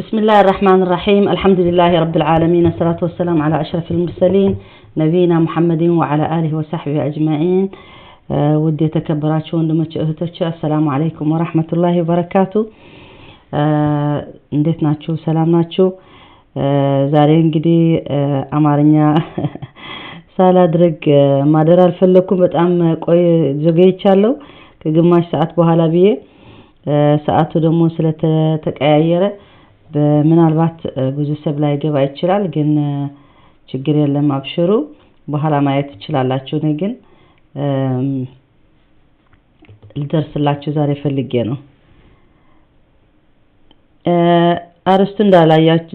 بسم الله الرحمن الرحيم، الحمد لله رب العالمين، الصلاة والسلام على أشرف المرسلين نبينا محمد وعلى آله وصحبه أجمعين። ውድ የተከበራችሁ ወንድሞች እህቶች፣ السلام عليكم ورحمة الله وبركاته። እንዴት ናችሁ? ሰላም ናችሁ? ዛሬ እንግዲህ አማርኛ ሳላድርግ ማደር አልፈለኩም። በጣም ቆይ ዘገይቻለሁ፣ ከግማሽ ሰዓት በኋላ ብዬ፣ ሰዓቱ ደግሞ ስለተቀያየረ ምናልባት ብዙ ሰብ ላይገባ ይችላል። ግን ችግር የለም፣ አብሽሩ፣ በኋላ ማየት ትችላላችሁ። እኔ ግን ልደርስላችሁ ዛሬ ፈልጌ ነው። አርስቱ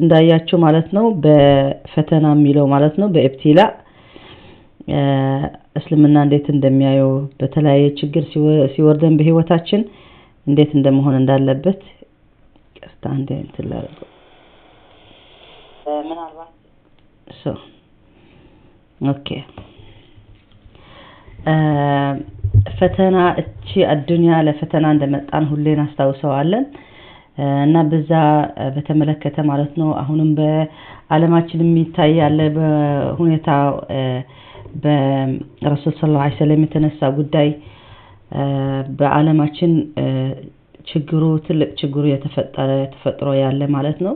እንዳያችሁ ማለት ነው፣ በፈተና የሚለው ማለት ነው፣ በ ابتلاء እስልምና እንዴት እንደሚያየው፣ በተለያየ ችግር ሲወርደን በህይወታችን እንዴት እንደመሆን እንዳለበት። ይቅርታ፣ አንዴ እንትን ላደርገው ምናልባት። So okay፣ ፈተና፣ እቺ አዱንያ ለፈተና እንደመጣን ሁሌ እናስታውሰዋለን እና በዛ በተመለከተ ማለት ነው፣ አሁንም በአለማችን የሚታይ ያለ በሁኔታ በረሱል صلى الله عليه وسلم የተነሳ ጉዳይ በአለማችን ችግሩ ትልቅ ችግሩ የተፈጠረ ተፈጥሮ ያለ ማለት ነው።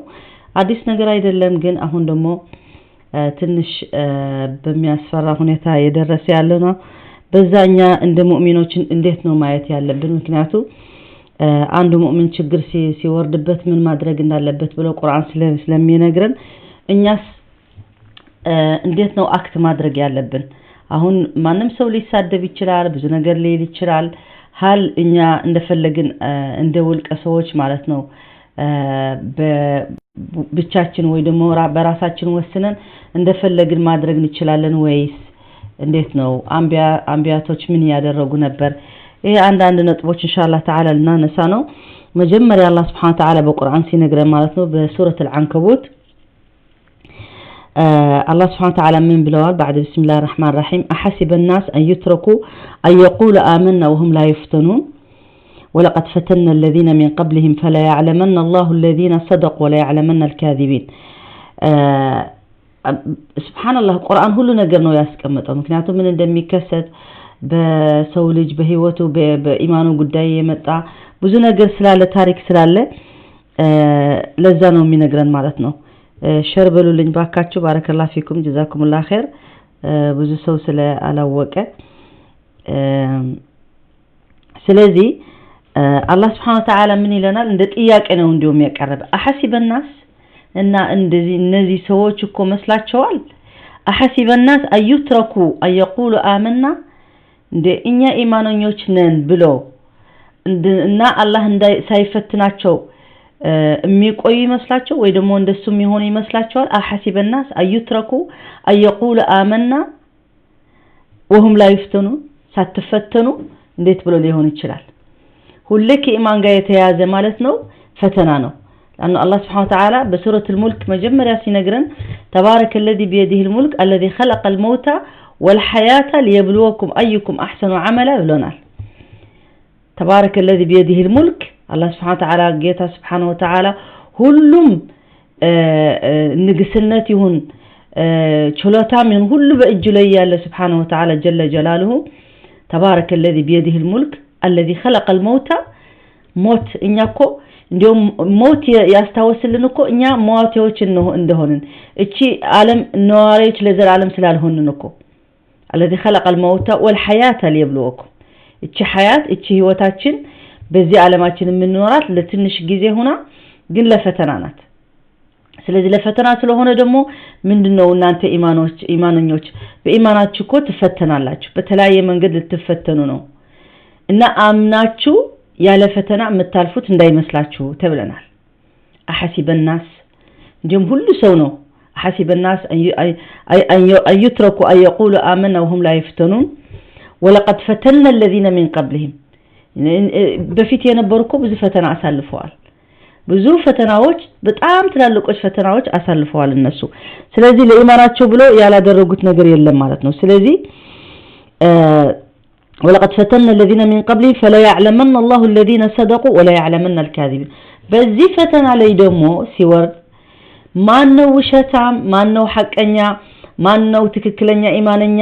አዲስ ነገር አይደለም፣ ግን አሁን ደግሞ ትንሽ በሚያስፈራ ሁኔታ የደረሰ ያለ ነው። በዛ እኛ እንደ ሙእሚኖች እንዴት ነው ማየት ያለብን? ምክንያቱ አንዱ ሙእሚን ችግር ሲወርድበት ምን ማድረግ እንዳለበት ብሎ ቁርአን ስለሚነግረን እኛስ እንዴት ነው act ማድረግ ያለብን? አሁን ማንም ሰው ሊሳደብ ይችላል፣ ብዙ ነገር ሊል ይችላል። هل እኛ እንደፈለግን እንደ ውልቀ ሰዎች ማለት ነው ብቻችን ወይ ደግሞ በራሳችን ወስነን እንደፈለግን ማድረግ እንችላለን ወይስ እንዴት ነው? አንቢያቶች ምን ያደረጉ ነበር? ይሄ አንዳንድ ነጥቦች إن شاء الله تعالى ልናነሳ ነው። መጀመሪያ አላህ سبحانه وتعالى በቁርአን ሲነግረን ማለት ነው፣ በሱረት አልዓንከቡት አላህ سبحانه وتعالى ምን ብለዋል? بعد بسم الله الرحمن الرحيم، أحسب الناس أن يتركوا أن يقولوا آمنا وهم لا يفتنون ولقد فتنا الذين من قبلهم فليعلمن الله الذين صدقوا وليعلمن الكاذبين። سبحان الله፣ ቁርአን ሁሉ ነገር ነው ያስቀመጠው። ምክንያቱም ምን እንደሚከሰት በሰው ልጅ በህይወቱ በኢማኑ ጉዳይ የመጣ ብዙ ነገር ስላለ፣ ታሪክ ስላለ ለዛ ነው የሚነግረን ማለት ነው። Share በሉልኝ ባካችሁ። بارك الله فيكم، جزاكم الله خير። ብዙ ሰው ስለ አላወቀ። ስለዚህ አላህ سبحانه وتعالى ምን ይለናል? እንደ ጥያቄ ነው እንዲሁም ያቀረበ። أحسب الناس፣ እና እንደዚህ እነዚህ ሰዎች እኮ መስላቸዋል። أحسب الناس أن يتركوا أن يقولوا آمنا፣ እንደ እኛ ኢማነኞች ነን ብሎ እና አላህ ሳይፈትናቸው የሚቆዩ ይመስላቸው ወይ ደግሞ እንደሱ የሚሆኑ ይመስላቸዋል? أحسب الناس أن يتركوا أن يقولوا آمنا وهم لا يفتنون፣ ሳትፈተኑ እንዴት ብሎ ሊሆን ይችላል? ሁሌ ከኢማን ጋር የተያያዘ ማለት ነው ፈተና ነው። لأنه الله سبحانه وتعالى بسورة الملك መጀመሪያ ሲነግረን تبارك الذي بيده الملك الذي خلق الموت والحياة ليبلوكم أيكم أحسن عملا ብሎናል። تبارك الذي بيده الملك፣ አላህ سبحانه وتعالى ጌታ سبحانه وتعالى ሁሉም ንግስነት ይሁን ችሎታም ይሁን ሁሉ በእጁ ላይ ያለ سبحانه وتعالى جل جلاله، تبارك الذي بيده الملك الذي خلق الموت ሞት፣ እኛ እኮ እንዲሁም ሞት ያስታወስልን እኮ እኛ ሟቾች እንደሆንን፣ እቺ ዓለም ነዋሪዎች ለዘላለም ስላልሆንን እኮ። الذي خلق الموت والحياة ليبلوكم፣ እቺ ሐያት እቺ ህይወታችን በዚህ ዓለማችን የምንኖራት ለትንሽ ጊዜ ሆና ግን ለፈተና ናት። ስለዚህ ለፈተና ስለሆነ ደግሞ ምንድነው፣ እናንተ ኢማኖች ኢማነኞች በኢማናችሁ እኮ ትፈተናላችሁ፣ በተለያየ መንገድ ልትፈተኑ ነው እና አምናችሁ ያለ ፈተና የምታልፉት እንዳይመስላችሁ ተብለናል። أحسب الناس፣ እንዲሁም ሁሉ ሰው ነው። أحسب الناس أن يتركوا أن يقولوا آمنا وهم لا يفتنون ولقد فتنا الذين من قبلهم፣ በፊት የነበሩ እኮ ብዙ ፈተና አሳልፈዋል። ብዙ ፈተናዎች፣ በጣም ትላልቆች ፈተናዎች አሳልፈዋል እነሱ። ስለዚህ ለኢማናቸው ብሎ ያላደረጉት ነገር የለም ማለት ነው። ስለዚህ ولقد فتنا الذين من قبلهم فليعلمن الله الذين صدقوا وليعلمن الكاذبين። በዚህ ፈተና ላይ ደግሞ ሲወርድ ማነው ውሸታም፣ ማነው ሐቀኛ፣ ማነው ትክክለኛ ኢማንኛ፣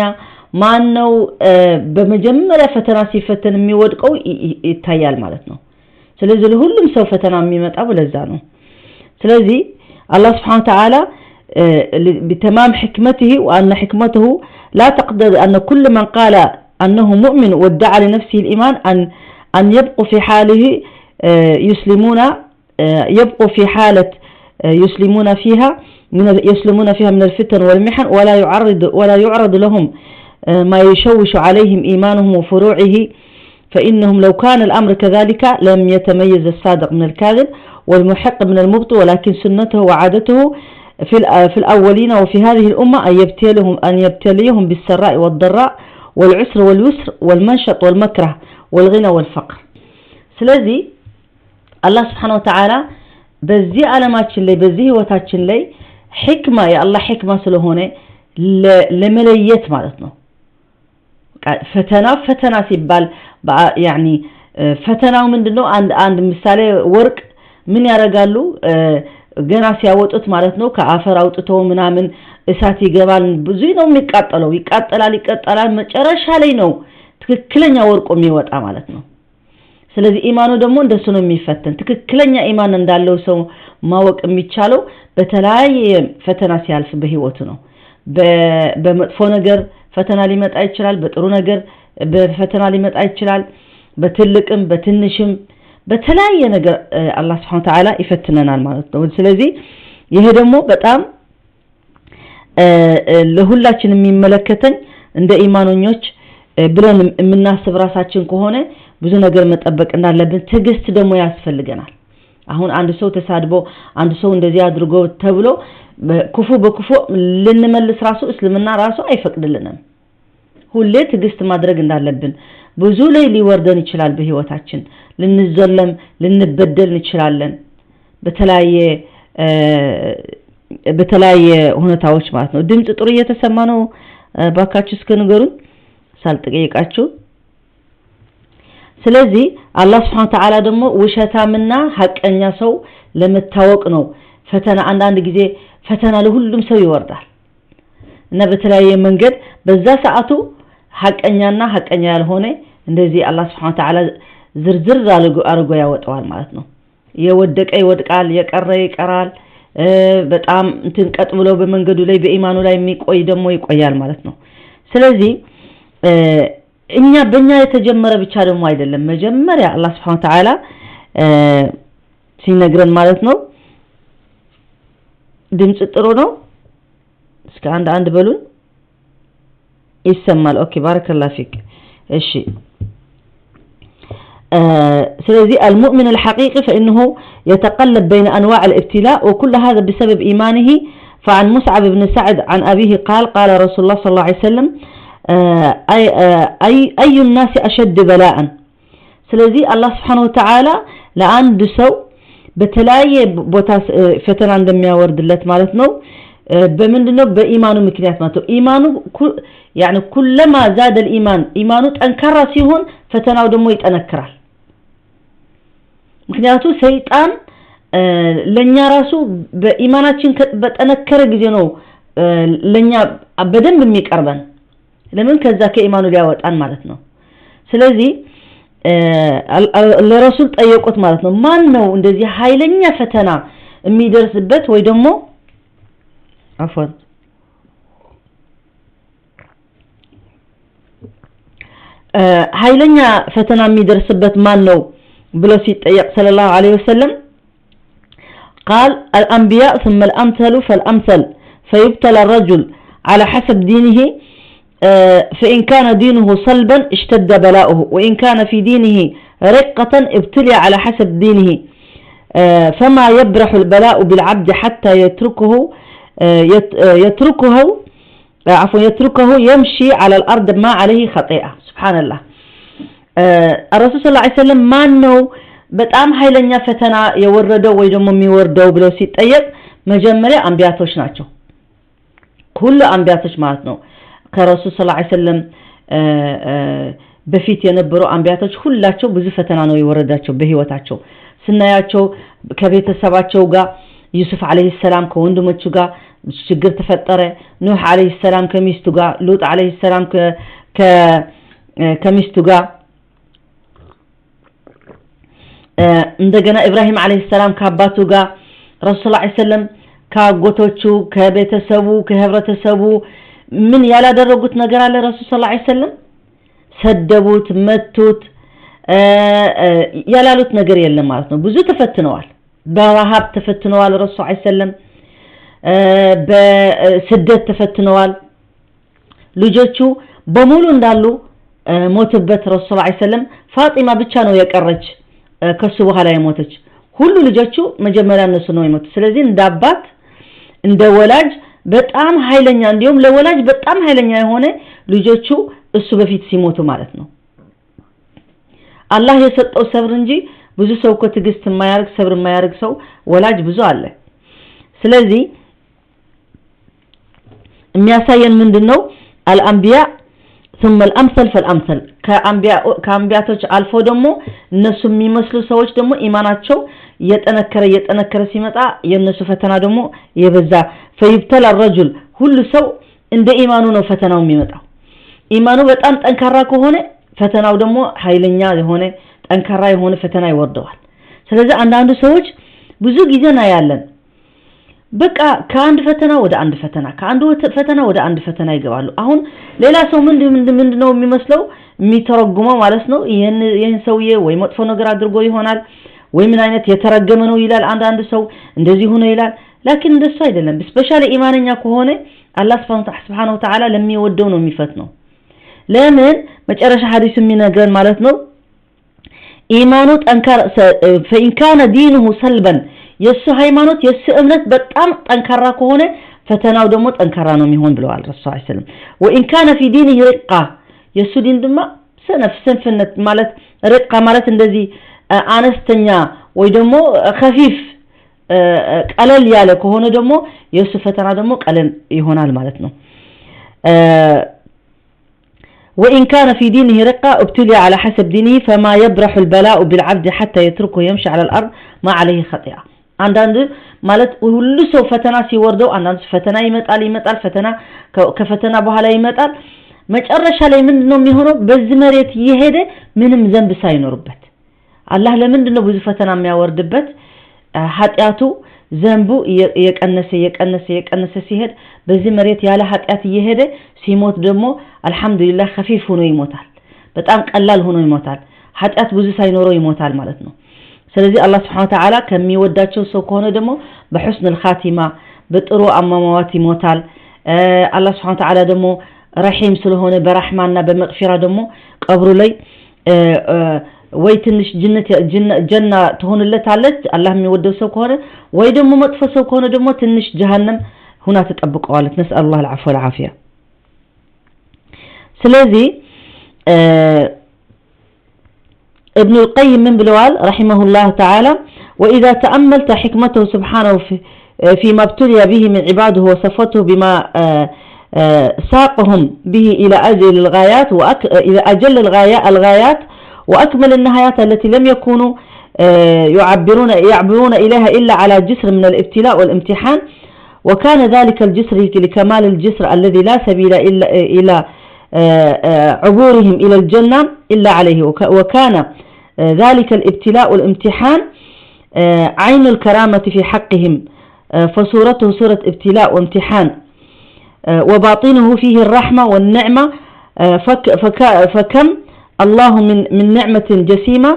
ማነው በመጀመሪያ ፈተና ሲፈተን የሚወድቀው ይታያል ማለት ነው። ስለዚህ ለሁሉም ሰው ፈተና የሚመጣው ለዛ ነው። ስለዚህ አላህ Subhanahu Wa Ta'ala بتمام حكمته وأن حكمته لا تقدر أن كل من قال أنه مؤمن وادعى لنفسه الإيمان أن يبقوا في حاله يسلمون يبقوا في حالة يسلمون فيها من الفتن والمحن ولا يعرض لهم ما يشوش عليهم إيمانهم وفروعه، فإنهم لو كان الأمر كذلك لم يتميز الصادق من الكاذب والمحق من المبطل، ولكن سنته وعادته في الأولين وفي هذه الأمة أن يبتليهم بالسراء والضراء والعسر واليسر والمنشط والمكره والغنى والفقر. ስለዚህ አላህ Subhanahu Wa Ta'ala በዚህ ዓለማችን ላይ በዚህ ህይወታችን ላይ ሕክማ የአላህ ሕክማ ስለሆነ ለመለየት ማለት ነው። ፈተና ሲባል ያኒ ፈተናው ምንድነው? አንድ ምሳሌ ወርቅ ምን ያረጋሉ? ገና ሲያወጡት ማለት ነው ከአፈር አውጥተው ምናምን እሳት ይገባል፣ ብዙ ነው የሚቃጠለው፣ ይቃጠላል፣ መጨረሻ ላይ ነው ትክክለኛ ወርቁ የሚወጣ ማለት ነው። ስለዚህ ኢማኑ ደግሞ እንደሱ ነው የሚፈተን። ትክክለኛ ኢማን እንዳለው ሰው ማወቅ የሚቻለው በተለያየ ፈተና ሲያልፍ በህይወቱ ነው። በመጥፎ ነገር ፈተና ሊመጣ ይችላል፣ በጥሩ ነገር በፈተና ሊመጣ ይችላል፣ በትልቅም በትንሽም በተለያየ ነገር አላህ Subhanahu Wa Ta'ala ይፈትነናል ማለት ነው። ስለዚህ ይሄ ደግሞ በጣም ለሁላችን የሚመለከተን እንደ ኢማኖኞች ብለን የምናስብ ራሳችን ከሆነ ብዙ ነገር መጠበቅ እንዳለብን ትዕግስት ደግሞ ያስፈልገናል። አሁን አንድ ሰው ተሳድቦ አንድ ሰው እንደዚህ አድርጎ ተብሎ ክፉ በክፉ ልንመልስ ራሱ እስልምና ራሱ አይፈቅድልንም። ሁሌ ትዕግስት ማድረግ እንዳለብን ብዙ ላይ ሊወርደን ይችላል፣ በህይወታችን ልንዘለም ልንበደል እንችላለን በተለያየ ሁኔታዎች ማለት ነው። ድምጽ ጥሩ እየተሰማ ነው? ባካችሁ እስከ ንገሩን ሳልጠይቃችሁ። ስለዚህ አላህ Subhanahu Wa Ta'ala ደግሞ ውሸታምና ሐቀኛ ሰው ለመታወቅ ነው ፈተና። አንዳንድ ጊዜ ፈተና ለሁሉም ሰው ይወርዳል እና በተለያየ መንገድ በዛ ሰዓቱ ሐቀኛና ሐቀኛ ያልሆነ እንደዚህ አላህ Subhanahu Wa Ta'ala ዝርዝር አድርጎ ያወጣዋል ማለት ነው። የወደቀ ይወድቃል፣ የቀረ ይቀራል፣ በጣም እንትን ቀጥ ብሎ በመንገዱ ላይ በኢማኑ ላይ የሚቆይ ደግሞ ይቆያል ማለት ነው። ስለዚህ እኛ በእኛ የተጀመረ ብቻ ደግሞ አይደለም። መጀመሪያ አላህ Subhanahu Wa Ta'ala ሲነግረን ማለት ነው። ድምጽ ጥሩ ነው? እስከ አንድ በሉን ይሰማል? okay بارك الله فيك። እሺ ስለዚህ المؤمن الحقيقي فإنه يتقلب بين أنواع الابتلاء وكل هذا بسبب إيمانه. فعن مصعب بن سعد عن أبيه قال قال رسول الله صلى الله عليه وسلم أي الناس أشد بلاء. ስለዚህ አላህ Subhanahu Wa Ta'ala ለአንድ ሰው በተለያየ ቦታ ፈተና እንደሚያወርድለት ማለት ነው። በምንድነው? በኢማኑ ምክንያት ማለት ነው። ኢማኑ يعني كلما زاد الإيمان ኢማኑ ጠንካራ ሲሆን ፈተናው ደግሞ ይጠነክራል። ምክንያቱ ሰይጣን ለኛ ራሱ በኢማናችን በጠነከረ ጊዜ ነው ለኛ በደንብ የሚቀርበን። ለምን? ከዛ ከኢማኑ ሊያወጣን ማለት ነው። ስለዚህ ለረሱል ጠየቁት ማለት ነው፣ ማን ነው እንደዚህ ኃይለኛ ፈተና የሚደርስበት ወይ ደግሞ አፈን ኃይለኛ ፈተና የሚደርስበት ማን ነው ብሎ ሲጠየቅ ሰለላሁ ዐለይሂ ወሰለም قال الأنبياء ثم الأمثل فالأمثل فيبتلى الرجل على حسب دينه فإن كان دينه صلبا اشتد بلاؤه وإن كان في دينه رقة ابتلي على حسب دينه فما يبرح البلاء بالعبد حتى يتركه يمشي على الأرض ما عليه خطيئة. سبحان الله. الرسول صلى الله عليه وسلم ما أنه በጣም ኃይለኛ ፈተና የወረደው ወይ ደግሞ የሚወርደው ብለው ሲጠየቅ መጀመሪያ አንቢያቶች ናቸው፣ ሁሉ አንቢያቶች ማለት ነው። ከረሱል ሰለላሁ ዐለይሂ ወሰለም በፊት የነበሩ አንቢያቶች ሁላቸው ብዙ ፈተና ነው የወረዳቸው በህይወታቸው። ስናያቸው ከቤተሰባቸው ጋር ዩሱፍ عليه السلام ከወንድሞቹ ጋር ችግር ተፈጠረ። ኑህ عليه السلام ከሚስቱ ጋር፣ ሉጥ عليه السلام ከሚስቱ ጋር፣ እንደገና ኢብራሂም عليه السلام ከአባቱ ጋር፣ ረሱል عليه السلام ከአጎቶቹ፣ ከቤተሰቡ፣ ከህብረተሰቡ ምን ያላደረጉት ነገር አለ? ረሱል صلى الله عليه وسلم ሰደቡት፣ መቱት፣ ያላሉት ነገር የለም ማለት ነው። ብዙ ተፈትነዋል። በረሃብ ተፈትነዋል። ረሱል عليه السلام በስደት ተፈትነዋል። ልጆቹ በሙሉ እንዳሉ ሞቱበት ረሱል عليه السلام። ፋጢማ ብቻ ነው የቀረች ከሱ በኋላ የሞተች። ሁሉ ልጆቹ መጀመሪያ እነሱ ነው የሞቱት። ስለዚህ እንደ አባት እንደ ወላጅ በጣም ኃይለኛ፣ እንዲሁም ለወላጅ በጣም ኃይለኛ የሆነ ልጆቹ እሱ በፊት ሲሞቱ ማለት ነው። አላህ የሰጠው ሰብር እንጂ ብዙ ሰው እኮ ትዕግስት የማያደርግ ሰብር የማያደርግ ሰው ወላጅ ብዙ አለ። ስለዚህ የሚያሳየን ምንድነው? الأنبياء ثم الأمثل فالأمثل ከአንቢያቶች አልፎ ደግሞ እነሱ የሚመስሉ ሰዎች ደግሞ ኢማናቸው እየጠነከረ እየጠነከረ ሲመጣ የነሱ ፈተና ደግሞ የበዛ። فيبتلى الرجل ሁሉ ሰው እንደ ኢማኑ ነው ፈተናው የሚመጣው። ኢማኑ በጣም ጠንካራ ከሆነ ፈተናው ደግሞ ኃይለኛ የሆነ ጠንካራ የሆነ ፈተና ይወርደዋል። ስለዚህ አንዳንዱ ሰዎች ብዙ ጊዜ እናያለን፣ በቃ ከአንድ ፈተና ወደ አንድ ፈተና፣ ከአንድ ፈተና ወደ አንድ ፈተና ይገባሉ። አሁን ሌላ ሰው ምንድነው የሚመስለው የሚተረጉመው ማለት ነው፣ ይሄን ሰውዬ ወይ መጥፎ ነገር አድርጎ ይሆናል ወይ ምን አይነት የተረገመ ነው ይላል። አንዳንድ ሰው እንደዚህ ሆኖ ይላል። لكن እንደሱ አይደለም። specially ኢማንኛ ከሆነ አላህ سبحانه وتعالى ለሚወደው ነው የሚፈትነው። ለምን መጨረሻ ሐዲሱ የሚነግረን ማለት ነው፣ ኢማኑ ጠንካራ فإن كان دينه صلبا የሱ ሃይማኖት የሱ እምነት በጣም ጠንካራ ከሆነ ፈተናው ደግሞ ጠንካራ ነው የሚሆን ብለዋል ረሱል صلى الله عليه وسلم። وإن كان في دينه رقة የሱ ዲን ድማ ሰነፍ ስንፍነት ማለት رقة ማለት እንደዚህ አነስተኛ ወይ ደግሞ خفيف ቀለል ያለ ከሆነ ደግሞ የሱ ፈተና ደግሞ ቀለል ይሆናል ማለት ነው። وإن كان في دينه رقة ابتلي على حسب دينه فما يبرح البلاء بالعبد حتى يتركه يمشي على الأرض ما عليه خطيئة። አንዳንድ ማለት ሁሉ ሰው ፈተና ሲወርደው አንዳንድ ፈተና ይመጣል ይመጣል ፈተና ከፈተና በኋላ ይመጣል። መጨረሻ ላይ ምንድነው የሚሆነው? በዚህ መሬት እየሄደ ምንም ዘንብ ሳይኖርበት። አላህ ለምንድነው ብዙ ፈተና የሚያወርድበት? ኃጢአቱ ዘንቡ እየቀነሰ እየቀነሰ እየቀነሰ ሲሄድ በዚህ መሬት ያለ ኃጢአት እየሄደ ሲሞት ደግሞ አልহামዱሊላህ خفيف ሆኖ ይሞታል። በጣም ቀላል ሆኖ ይሞታል። ኃጢአት ብዙ ሳይኖረው ይሞታል ማለት ነው። ስለዚህ አላህ Subhanahu Wa Ta'ala ከሚወዳቸው ሰው ከሆነ ደግሞ በحسن الخاتمة በጥሩ አሟሟት ይሞታል። አላህ Subhanahu Wa Ta'ala ደግሞ ረሂም ስለሆነ በረህማና በመግፊራ ደግሞ ቀብሩ ላይ ወይ ትንሽ ጀነት ጀና ትሆንለታለች አላህ የሚወደው ሰው ከሆነ፣ ወይ ደግሞ መጥፎ ሰው ከሆነ ደግሞ ትንሽ ጀሃነም ሁና ትጠብቀዋለች። نسأل الله العفو والعافية። ስለዚህ ابن القيم من بلوال رحمه الله تعالى وإذا تأملت حكمته سبحانه فيما ابتلي به من عباده وصفته بما ساقهم به إلى أجل الغايات إلى أجل الغايات وأكمل النهايات التي لم يكونوا يعبرون إليها إلا على جسر من الابتلاء والامتحان، وكان ذلك الجسر لكمال الجسر الذي لا سبيل إلا إلى عبورهم إلى الجنة إلا عليه، وكان ذلك الابتلاء والامتحان عين الكرامة في حقهم، فصورته صورة ابتلاء وامتحان، وباطنه فيه الرحمة والنعمة، فكم الله من نعمة جسيمة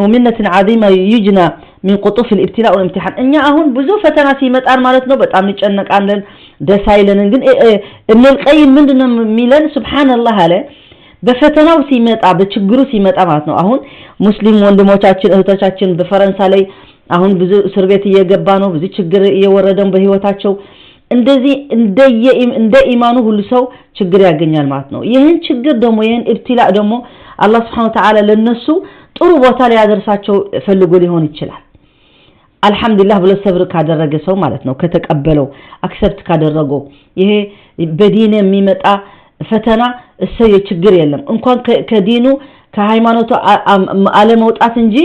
ومنة عظيمة يجنى من قطوف الابتلاء والامتحان። እኛ አሁን ብዙ ፈተና ሲመጣን ማለት ነው በጣም እንጨነቃለን፣ ደስ አይለንም። ግን ኢብኑል ቀይም ምንድነው የሚለን? ሱብሃንአላህ አለ በፈተናው ሲመጣ በችግሩ ሲመጣ ማለት ነው። አሁን ሙስሊም ወንድሞቻችን እህቶቻችን በፈረንሳይ ላይ አሁን ብዙ እስር ቤት እየገባ ነው፣ ብዙ ችግር እየወረደው በህይወታቸው እንደዚህ እንደ ኢማኑ ሁሉ ሰው ችግር ያገኛል ማለት ነው። ይሄን ችግር ደግሞ ይሄን ኢብቲላ ደግሞ አላህ Subhanahu Wa Ta'ala ለነሱ ጥሩ ቦታ ላይ ያደርሳቸው ፈልጎ ሊሆን ይችላል። አልহামዱሊላህ ብሎ ሰብር ካደረገ ሰው ማለት ነው፣ ከተቀበለው accept ካደረገው ይሄ በዲን የሚመጣ ፈተና እሰየ ችግር የለም እንኳን ከዲኑ ከሃይማኖቱ አለመውጣት እንጂ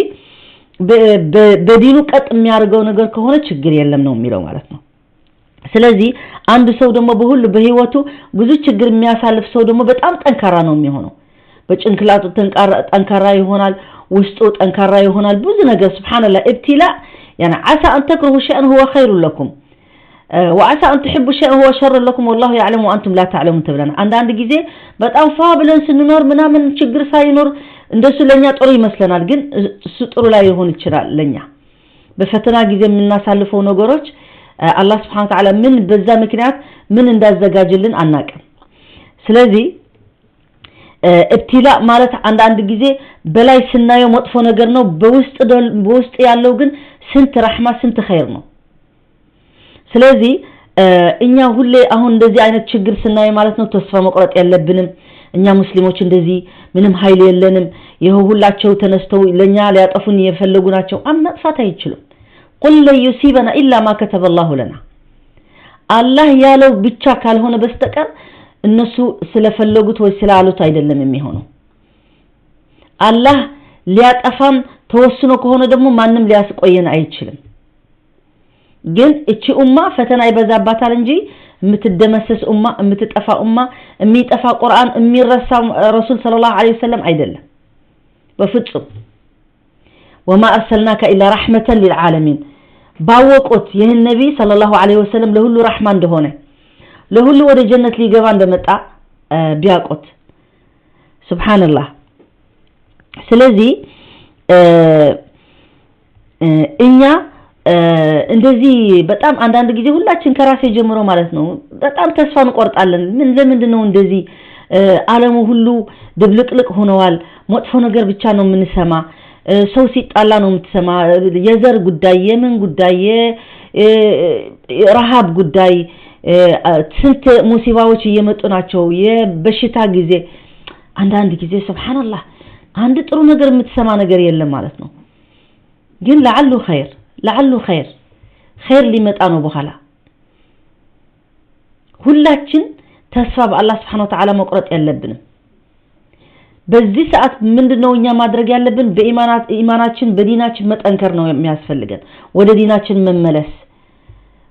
በዲኑ ቀጥ የሚያደርገው ነገር ከሆነ ችግር የለም ነው የሚለው ማለት ነው። ስለዚህ አንድ ሰው ደግሞ በሁሉ በህይወቱ ብዙ ችግር የሚያሳልፍ ሰው ደግሞ በጣም ጠንካራ ነው የሚሆነው። በጭንቅላቱ ጠንካራ ይሆናል፣ ውስጡ ጠንካራ ይሆናል። ብዙ ነገር ሱብሃንአላህ ابتلاء يعني عسى أن تكرهوا شيئا هو خير لكم وعسى أن تحبوا شيئا هو شر لكم والله يعلم وأنتم لا تعلمون ተብለናል። አንዳንድ ጊዜ በጣም ፋ ብለን ስንኖር ምናምን ችግር ሳይኖር እንደሱ ለኛ ጥሩ ይመስለናል፣ ግን እሱ ጥሩ ላይ ይሆን ይችላል ለኛ። በፈተና ጊዜ የምናሳልፈው ነገሮች አላህ Subhanahu Wa Ta'ala ምን በዛ ምክንያት ምን እንዳዘጋጅልን አናውቅም። ስለዚህ ابتلاء ማለት አንዳንድ ጊዜ በላይ ስናየው መጥፎ ነገር ነው፣ በውስጥ ያለው ግን ስንት ረህማ ስንት ኸይር ነው። ስለዚህ እኛ ሁሌ አሁን እንደዚህ አይነት ችግር ስናይ ማለት ነው ተስፋ መቁረጥ የለብንም። እኛ ሙስሊሞች እንደዚህ ምንም ኃይል የለንም፣ ይኸው ሁላቸው ተነስተው ለኛ ሊያጠፉን የፈለጉ ናቸው። ማጥፋት አይችሉም። قل لن يصيبنا إلا ما كتب الله لنا አላህ ያለው ብቻ ካልሆነ በስተቀር እነሱ ስለፈለጉት ወይ ስላሉት አይደለም የሚሆነው። አላህ ሊያጠፋን ተወስኖ ከሆነ ደግሞ ማንም ሊያስቆየን አይችልም። ግን እቺ ኡማ ፈተና ይበዛባታል እንጂ የምትደመሰስ ኡማ፣ የምትጠፋ ኡማ፣ የሚጠፋ ቁርአን፣ የሚረሳ ረሱል ሰለላሁ ዐለይሂ ወሰለም አይደለም በፍጹም። ወማ አርሰልናከ ኢላ ረሕመተን ሊልዓለሚን ባወቁት ይህን ነቢ ሰለላሁ ዐለይሂ ወሰለም ለሁሉ ረሕማ እንደሆነ ለሁሉ ወደ ጀነት ሊገባ እንደመጣ ቢያውቁት ሱብሃንአላህ። ስለዚህ እኛ እንደዚህ በጣም አንዳንድ ጊዜ ሁላችን ከራሴ ጀምሮ ማለት ነው በጣም ተስፋ እንቆርጣለን። ምን ለምንድን ነው እንደዚህ ዓለሙ ሁሉ ድብልቅልቅ ሆነዋል፣ መጥፎ ነገር ብቻ ነው የምንሰማ፣ ሰው ሲጣላ ነው የምትሰማ፣ የዘር ጉዳይ፣ የምን ጉዳይ፣ የረሃብ ጉዳይ፣ ስንት ሙሲባዎች እየመጡ ናቸው፣ የበሽታ ጊዜ። አንዳንድ ጊዜ ሱብሃንአላህ አንድ ጥሩ ነገር የምትሰማ ነገር የለም ማለት ነው። ግን ለዓሉ ኸይር ለዓሉ ኸይር ኸይር ሊመጣ ነው በኋላ። ሁላችን ተስፋ በአላህ Subhanahu Wa Ta'ala መቁረጥ የለብንም። በዚህ ሰዓት ምንድነው እኛ ማድረግ ያለብን? በኢማናችን በዲናችን መጠንከር ነው የሚያስፈልገን። ወደ ዲናችን መመለስ፣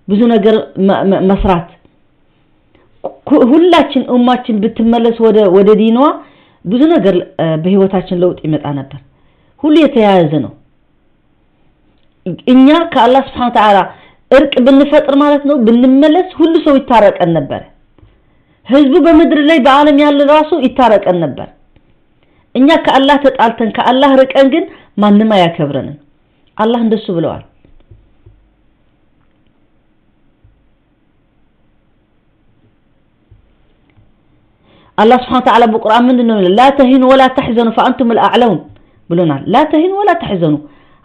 ብዙ ነገር መስራት። ሁላችን ኡማችን ብትመለስ ወደ ዲኗ ብዙ ነገር በህይወታችን ለውጥ ይመጣ ነበር። ሁሉ የተያያዘ ነው። እኛ ከአላህ Subhanahu Wa Ta'ala እርቅ ብንፈጥር ማለት ነው ብንመለስ ሁሉ ሰው ይታረቀን ነበር። ህዝቡ በምድር ላይ በዓለም ያለ ራሱ ይታረቀን ነበር። እኛ ከአላህ ተጣልተን ከአላህ ርቀን ግን ማንም አያከብረንም። አላህ እንደሱ ብለዋል። አላህ Subhanahu Wa Ta'ala በቁርአን ምንድነው የሚለው? ላ ተሂኑ ወላ ተሕዘኑ ፈአንቱም አልአዕለውን ብሎናል። ላ ተሂኑ ወላ ተሕዘኑ፣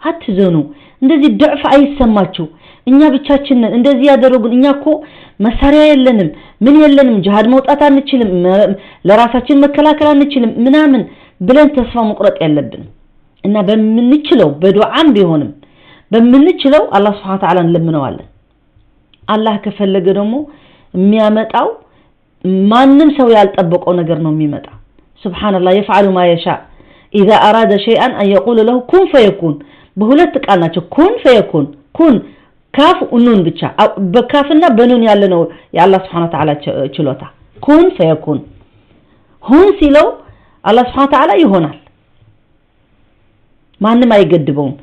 አትዘኑ፣ እንደዚህ ድዕፍ አይሰማችሁ፣ እኛ ብቻችን ነን፣ እንደዚህ ያደረጉን፣ እኛ እኮ መሳሪያ የለንም፣ ምን የለንም፣ ጂሃድ መውጣት አንችልም፣ ለራሳችን መከላከል አንችልም ምናምን ብለን ተስፋ መቁረጥ የለብንም። እና በምንችለው በዱዓም ቢሆንም በምንችለው አላህ Subhanahu Wa Ta'ala እንለምነዋለን። አላህ ከፈለገ ደግሞ የሚያመጣው ማንም ሰው ያልጠበቀው ነገር ነው የሚመጣ። ሱብሃንአላህ يفعل ما يشاء اذا اراد شيئا ان يقول له كن فيكون። በሁለት ቃል ናቸው፣ ኩን ፈየኩን። ኩን ካፍ ኑን ብቻ፣ በካፍና በኑን ያለ ነው የአላህ Subhanahu Wa Ta'ala ችሎታ። ኩን ፈየኩን፣ ሁን ሲለው አላህ Subhanahu Wa Ta'ala ይሆናል፣ ማንም አይገድበውም።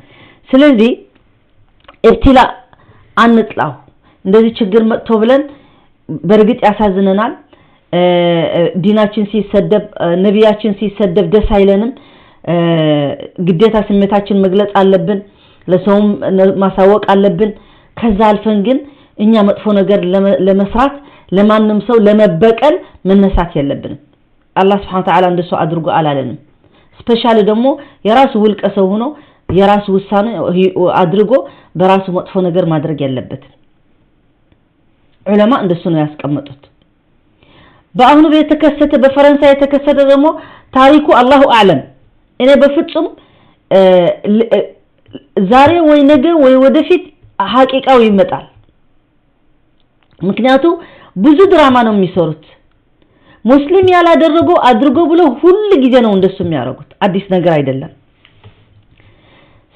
ስለዚህ ኢብቲላ አንጥላው። እንደዚህ ችግር መጥቶ ብለን በእርግጥ ያሳዝነናል። ዲናችን ሲሰደብ ነቢያችን ሲሰደብ ደስ አይለንም። ግዴታ ስሜታችን መግለጽ አለብን፣ ለሰውም ማሳወቅ አለብን። ከዛ አልፈን ግን እኛ መጥፎ ነገር ለመስራት ለማንም ሰው ለመበቀል መነሳት የለብንም። አላህ Subhanahu Wa Ta'ala እንደሱ አድርጎ አላለንም። ስፔሻሊ ደግሞ የራሱ ውልቀ ሰው ሆኖ የራሱ ውሳኔ አድርጎ በራሱ መጥፎ ነገር ማድረግ የለበትም። ዑለማ እንደሱ ነው ያስቀመጡት። በአሁኑ የተከሰተ በፈረንሳይ የተከሰተ ደግሞ ታሪኩ አላሁ አዕለም። እኔ በፍጹም ዛሬ ወይ ነገ ወይ ወደፊት ሐቂቃው ይመጣል። ምክንያቱ ብዙ ድራማ ነው የሚሰሩት፣ ሙስሊም ያላደረገው አድርጎ ብሎ ሁሉ ጊዜ ነው እንደሱ የሚያደርጉት፣ አዲስ ነገር አይደለም።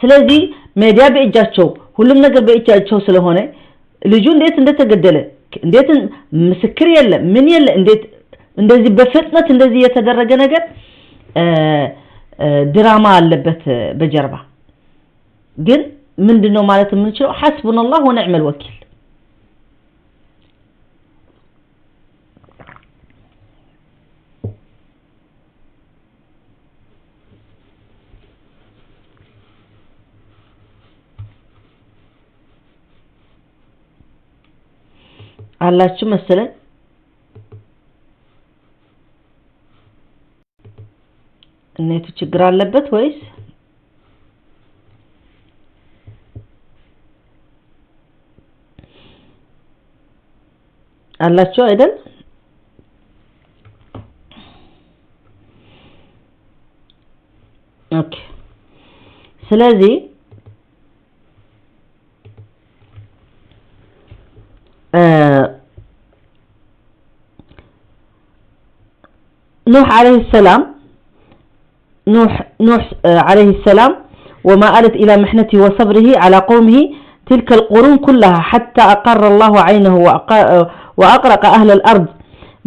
ስለዚህ ሚዲያ በእጃቸው ሁሉም ነገር በእጃቸው ስለሆነ ልጁ እንዴት እንደተገደለ እንዴት ምስክር የለ ምን የለ እንዴት እንደዚህ በፍጥነት እንደዚህ የተደረገ ነገር ድራማ አለበት በጀርባ። ግን ምንድነው ማለት የምንችለው? ሐስቡነላህ ወኒዕመል ወኪል። አላችሁ መሰለኝ። እኔቱ ችግር አለበት ወይስ አላችሁ አይደል? Okay። ስለዚህ ኑህ عليه السلام نوح عليه السلام وما آلت إلى محنته وصبره على قومه تلك القرون كلها حتى أقر الله عينه وأغرق أهل الأرض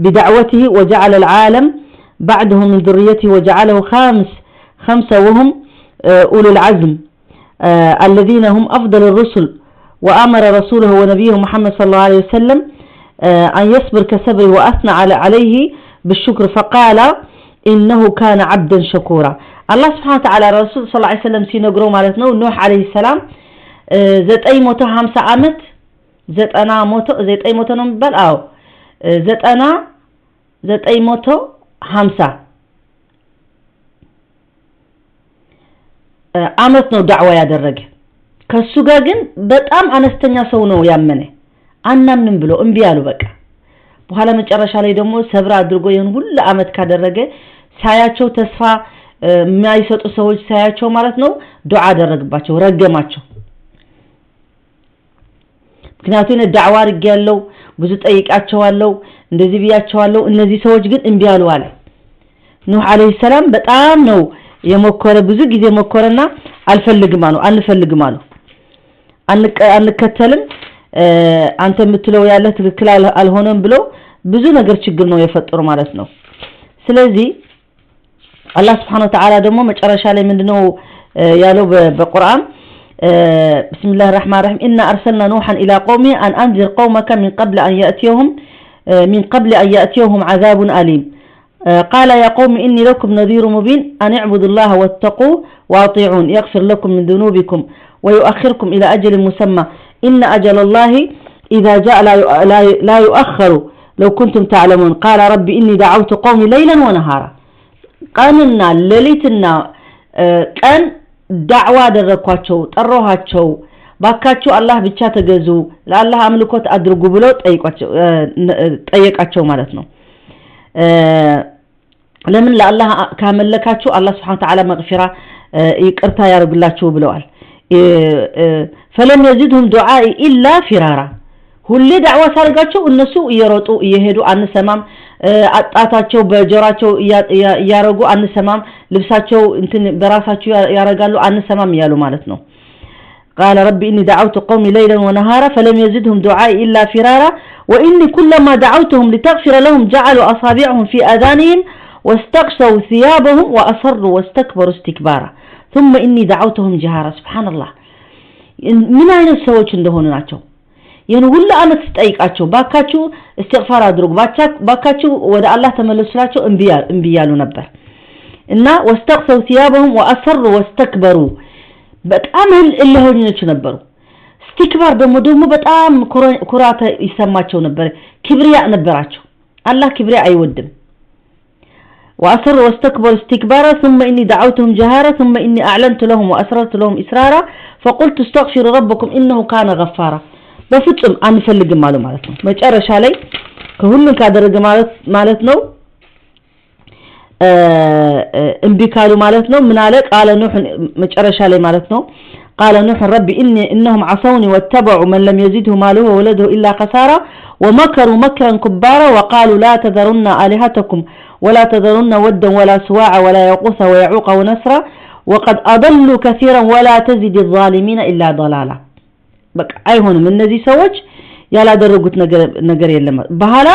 بدعوته وجعل العالم بعده من ذريته وجعله خمسة وهم أولو العزم الذين هم أفضل الرسل، وأمر رسوله ونبيه محمد صلى الله عليه وسلم أن يصبر كصبره وأثنى عليه بالشكر فقال إنه كان عبدا شكورا. الله سبحانه وتعالى رسول صلى الله عليه وسلم ሲነግረው ማለት ነው ኑህ عليه السلام 950 ዓመት 900 ነው የሚባል፣ አዎ 950 ዓመት ነው ዳዕዋ ያደረገ። ከሱ ጋር ግን በጣም አነስተኛ ሰው ነው ያመነ። አናምንም ብሎ እምቢ አሉ። በቃ በኋላ መጨረሻ ላይ ደግሞ ሰብር አድርጎ ይሄን ሁሉ አመት ካደረገ ሳያቸው ተስፋ የማይሰጡ ሰዎች ሳያቸው ማለት ነው ዱዓ አደረግባቸው፣ ረገማቸው። ምክንያቱም እኔ ዳዕዋ አድርጌያለሁ፣ ብዙ ጠይቃቸዋለሁ፣ እንደዚህ ብያቸዋለሁ፣ እነዚህ ሰዎች ግን እምቢ አሉ አለ። ኑህ عليه السلام በጣም ነው የሞከረ፣ ብዙ ጊዜ ሞከረና አልፈልግም አሉ፣ አንፈልግም አሉ፣ አንከተልም፣ አንተ የምትለው ያለ ትክክል አልሆነም ብሎ ብዙ ነገር ችግር ነው የፈጠሩ ማለት ነው። ስለዚህ አላህ Subhanahu Wa Ta'ala ደግሞ መጨረሻ ላይ ምንድነው ያለው በቁርአን? بسم الله الرحمن الرحيم إنا أرسلنا نوحا إلى قومه أن أنذر قومك من قبل أن يأتيهم عذاب أليم قال يا قوم إني لكم نذير مبين أن اعبدوا الله واتقوه وأطيعون يغفر لكم من ذنوبكم ويؤخركم إلى أجل مسمى إن أجل الله إذا جاء لا يؤخر لو كنتم تعلمون قال رب إني دعوت قومي ليلا ونهارا قاننا ليلتنا ቀን ዳዕዋ አደረኳቸው፣ ጠራኋቸው፣ ባካችሁ አላህ ብቻ ተገዙ፣ ለአላህ አምልኮት አድርጉ ብሎ ጠየቃቸው ማለት ነው። ለምን ለአላህ ካመለካችሁ አላህ Subhanahu Wa Ta'ala መግፊራ ይቅርታ ያደርግላችሁ ብለዋል። فلم يزدهم دعائي إلا فرارا ሁሌ ዳዕዋ ሳርጋቸው እነሱ እየሮጡ እየሄዱ አንሰማም፣ አጣታቸው በጆራቸው እያረጉ አንሰማም፣ ልብሳቸው እንትን በራሳቸው ያረጋሉ አንሰማም እያሉ ማለት ነው። قال ربي إني دعوت قومي ليلا ونهارا فلم يزدهم دعائي إلا فرارا وإني كلما دعوتهم لتغفر لهم جعلوا أصابعهم في آذانهم واستغشوا ثيابهم وأصروا واستكبروا استكبارا ثم إني دعوتهم جهارا. سبحان الله ምን አይነት ሰዎች እንደሆኑ ናቸው። ይሄን ሁሉ አመት ስጠይቃቸው ባካችሁ እስትግፋር አድርጉ፣ ባካችሁ ወደ አላህ ተመለሱላቸው እምቢ ያሉ ነበር። እና واستغشوا ثيابهم وأصروا واستكبروا በጣም እልህኞች ነበሩ። استكبار ደግሞ በጣም ኩራት ይሰማቸው ነበር፣ كبرياء ነበራቸው። አላህ كبرياء አይወድም። وأصروا واستكبروا استكبارا ثم إني دعوتهم جهارا ثم إني أعلنت لهم وأسررت لهم إسرارا فقلت استغفروا ربكم إنه كان غفارا በፍጹም አንፈልግም አሉ ማለት ነው። መጨረሻ ላይ ከሁሉም ካደረገ ማለት ነው እምቢ ካሉ ማለት ነው። ምን አለ? ቃለ ኑህ መጨረሻ ላይ ማለት ነው قال نوح رب إنهم عصوني واتبعوا من لم يزده ماله وولده إلا خسارة ومكروا مكرا كبارا وقالوا لا تذرن آلهتكم ولا تذرن ودا ولا سواعا ولا يغوث ويعوق ونسرا وقد أضلوا كثيرا ولا تزد الظالمين إلا ضلالا። በቃ አይሆንም፣ እነዚህ ሰዎች ያላደረጉት ነገር የለም። በኋላ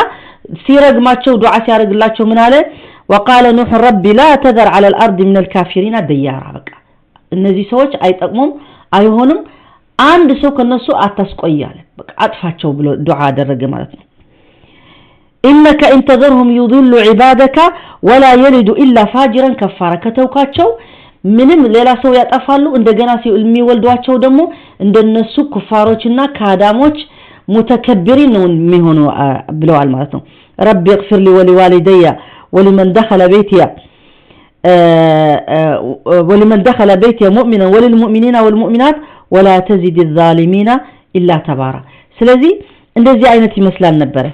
ሲረግማቸው ዱዓ ሲያደርግላቸው ምን አለ? وقال نوح رب لا تذر على الأرض من الكافرين ديارا። በቃ እነዚህ ሰዎች አይጠቅሙም፣ አይሆንም፣ አንድ ሰው ከነሱ አታስቆይ አለ። በቃ አጥፋቸው ብሎ ዱዓ አደረገ ማለት ነው። إنك إن تذرهم يضلوا عبادك ولا يلدوا إلا فاجرا كفارا። ከተውካቸው ምንም ሌላ ሰው ያጠፋሉ፣ እንደገና የሚወልዷቸው ደግሞ እንደነሱ ኩፋሮችና ካዳሞች متكبرين ነው የሚሆኑ ብለዋል ማለት ነው። رب اغفر لي ولوالدي ولمن دخل بيتي ولمن دخل بيتي مؤمنا وللمؤمنين والمؤمنات ولا تزد الظالمين إلا تبارا። ስለዚህ እንደዚህ አይነት ይመስላል ነበረ።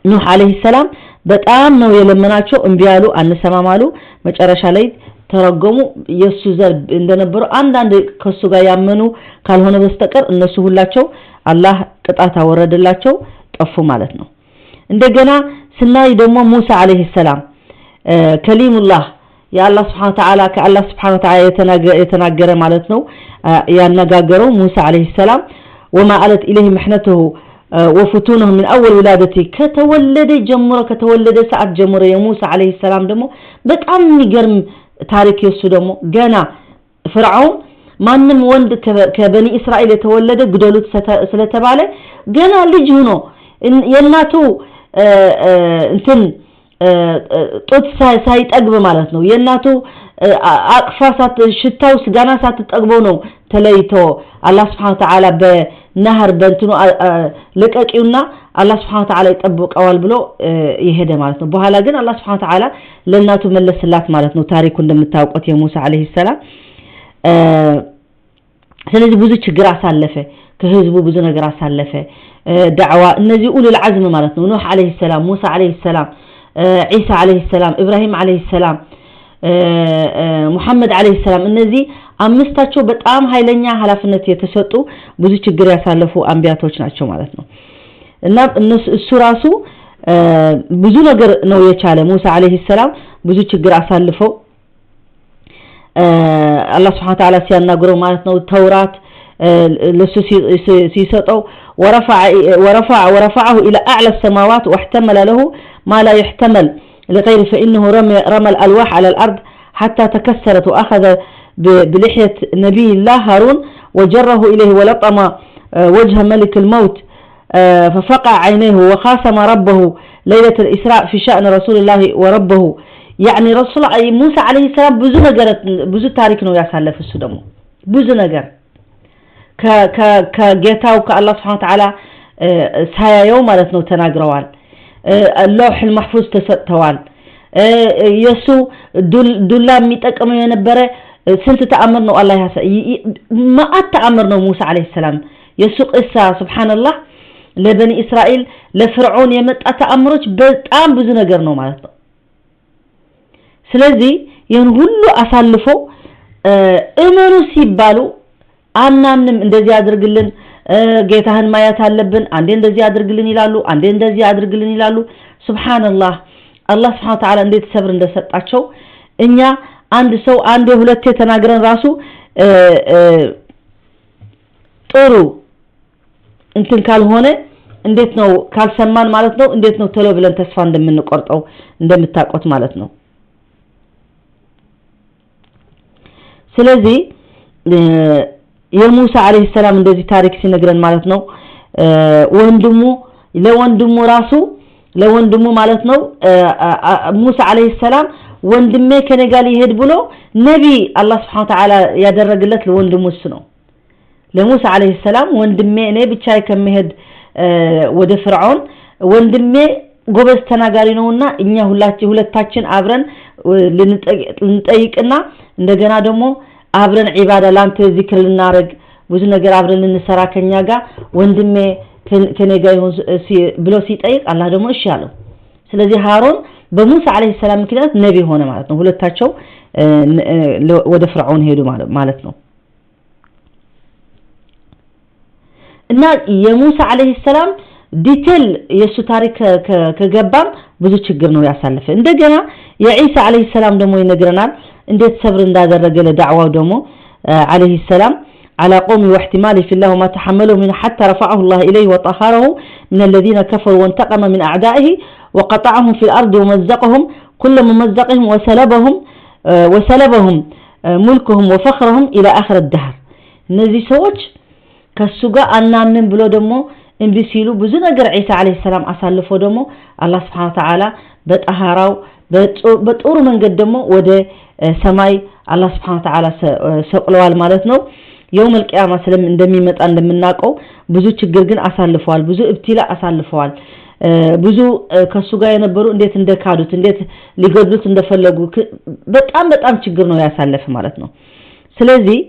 ኑህ عليه السلام በጣም ነው የለመናቸው፣ እምቢ አሉ፣ አንሰማም አሉ። መጨረሻ ላይ ተረገሙ። የሱ ዘር እንደነበሩ አንዳንድ ከሱ ጋር ያመኑ ካልሆነ በስተቀር እነሱ ሁላቸው አላህ ቅጣት አወረደላቸው፣ ጠፉ ማለት ነው። እንደገና ስናይ ደግሞ ሙሳ عليه السلام كليم الله የአላህ سبحانه وتعالى ከአላህ سبحانه وتعالى የተናገረ ማለት ነው፣ ያነጋገረው ሙሳ عليه السلام وما آلت إليه محنته وفتونه من أول ولادته ከተወለደ ጀምሮ፣ ከተወለደ ሰዓት ጀምሮ የሙሳ عليه السلام ደግሞ በጣም የሚገርም ታሪክ። የሱ ደግሞ ገና ፍርዓውን ማንም ወንድ ከበኒ እስራኤል የተወለደ ግደሉት ስለተባለ ገና ልጅ ሆኖ የእናቱ እንትን ጡት ሳይጠግብ ማለት ነው፣ የእናቱ አቅፋ ሽታው ገና ሳትጠግበው ነው ተለይቶ አላህ سبحانه وتعالى በ نهر በእንትኑ ልቀቂውና አላህ سبحانه وتعالى ይጠብቀዋል ብሎ የሄደ ማለት ነው። በኋላ ግን አላህ سبحانه وتعالى ለእናቱ መለስላት ማለት ነው። ታሪኩ እንደምታውቁት የሙሳ عليه السلام። ስለዚህ ብዙ ችግር አሳለፈ፣ ከህዝቡ ብዙ ነገር አሳለፈ። ዳዕዋ እነዚህ أولو العزم ማለት ነው፣ ኑህ عليه السلام፣ ሙሳ عليه السلام፣ ዒሳ عليه السلام፣ ኢብራሂም عليه السلام፣ ሙሐመድ عليه السلام፣ እነዚህ አምስታቸው በጣም ኃይለኛ ኃላፊነት የተሰጡ ብዙ ችግር ያሳለፉ አንቢያቶች ናቸው ማለት ነው። እና እሱ ራሱ ብዙ ነገር ነው የቻለ። ሙሳ عليه السلام ብዙ ችግር አሳልፈው አላህ سبحانه وتعالى ሲያናግረው ማለት ነው፣ ተውራት ለሱ ሲሰጠው ورفعه إلى أعلى السماوات واحتمل له ما لا يحتمل لغيره فإنه رمى الألواح على الأرض حتى تكسرت وأخذ بلحية نبي الله هارون وجره إليه ولطم وجه ملك الموت ففقع عينيه وخاصم ربه ليلة الإسراء في شأن رسول الله وربه። يعني رسول ሙሳ عليه السلام ብዙ ነገር፣ ብዙ ታሪክ ነው ያሳለፈ። እሱ ደግሞ ብዙ ነገር ከጌታው ከአላህ سبحانه وتعالى ሳያየው ማለት ነው ተናግረዋል። اللوح المحفوظ ተሰጥተዋል። የሱ ዱላ የሚጠቀመው የነበረ ስንት ተአምር ነው አላህ፣ መአት ተአምር ነው ሙሳ عليه السلام። የሱ قصة سبحان الله ለበኒ እስራኤል ለፍርዖን የመጣ ተአምሮች በጣም ብዙ ነገር ነው ማለት ነው። ስለዚህ ይህን ሁሉ አሳልፎ እመኑ ሲባሉ አናምንም፣ እንደዚህ አድርግልን፣ ጌታህን ማየት አለብን፣ አንዴ እንደዚህ አድርግልን ይላሉ፣ አንዴ እንደዚህ አድርግልን ይላሉ። سبحان الله አላህ سبحانه وتعالى እንዴት صبر እንደሰጣቸው። እኛ አንድ ሰው አንዴ ሁለቴ ተናግረን ራሱ ጥሩ እንትን ካልሆነ እንዴት ነው ካልሰማን ማለት ነው እንዴት ነው ቶሎ ብለን ተስፋ እንደምንቆርጠው እንደምታውቁት ማለት ነው። ስለዚህ የሙሳ عليه السلام እንደዚህ ታሪክ ሲነግረን ማለት ነው፣ ወንድሙ ለወንድሙ ራሱ ለወንድሙ ማለት ነው ሙሳ عليه السلام ወንድሜ ከኔ ጋር ሊሄድ ብሎ ነቢ አላህ سبحانه وتعالى ያደረግለት ለወንድሙ እሱ ነው። ለሙሳ عليه السلام ወንድሜ እኔ ብቻዬ ከመሄድ ወደ ፍርዖን ወንድሜ ጎበዝ ተናጋሪ ነውና እኛ ሁላችን ሁለታችን አብረን ልንጠይቅና እንደገና ደግሞ አብረን ዒባዳ ላንተ ዚክር ልናረግ ብዙ ነገር አብረን ልንሰራ ከኛ ጋር ወንድሜ ከኔ ጋር ይሁን ብሎ ሲጠይቅ አላህ ደግሞ እሺ አለው። ስለዚህ ሃሮን በሙሳ عليه السلام ምክንያት ነቢ ሆነ ማለት ነው። ሁለታቸው ወደ ፍርዖን ሄዱ ማለት ነው። እና የሙሳ عليه السلام detail የሱ ታሪክ ከገባም ብዙ ችግር ነው ያሳለፈ። እንደገና የዒሳ عليه السلام ደግሞ ይነግረናል እንዴት ሰብር እንዳደረገ ለዳዕዋው ደግሞ عليه السلام على قومه واحتماله في الله وما تحمله من حتى رفعه الله إليه وطهره من الذين كفروا وانتقم من أعدائه وقطعهم في الأرض ومزقهم كل ممزقهم وسلبهم ملكهم وفخرهم إلى آخر الدهر። እነዚህ ሰዎች ከሱ ጋር አናምንም ብሎ ደግሞ እምቢ ሲሉ ብዙ ነገር ዒሳ عليه السلام አሳልፎ ደግሞ አላህ سبحانه وتعالى በጠሃራው በጥሩ መንገድ ደግሞ ወደ ሰማይ አላህ سبحانه وتعالى ሰቅለዋል ማለት ነው። يوم القيامة ስለም እንደሚመጣ እንደምናውቀው ብዙ ችግር ግን አሳልፈዋል። ብዙ ابتلاء አሳልፈዋል። ብዙ ከሱ ጋር የነበሩ እንዴት እንደካዱት፣ እንዴት ሊገድሉት እንደፈለጉ በጣም በጣም ችግር ነው ያሳለፈ ማለት ነው። ስለዚህ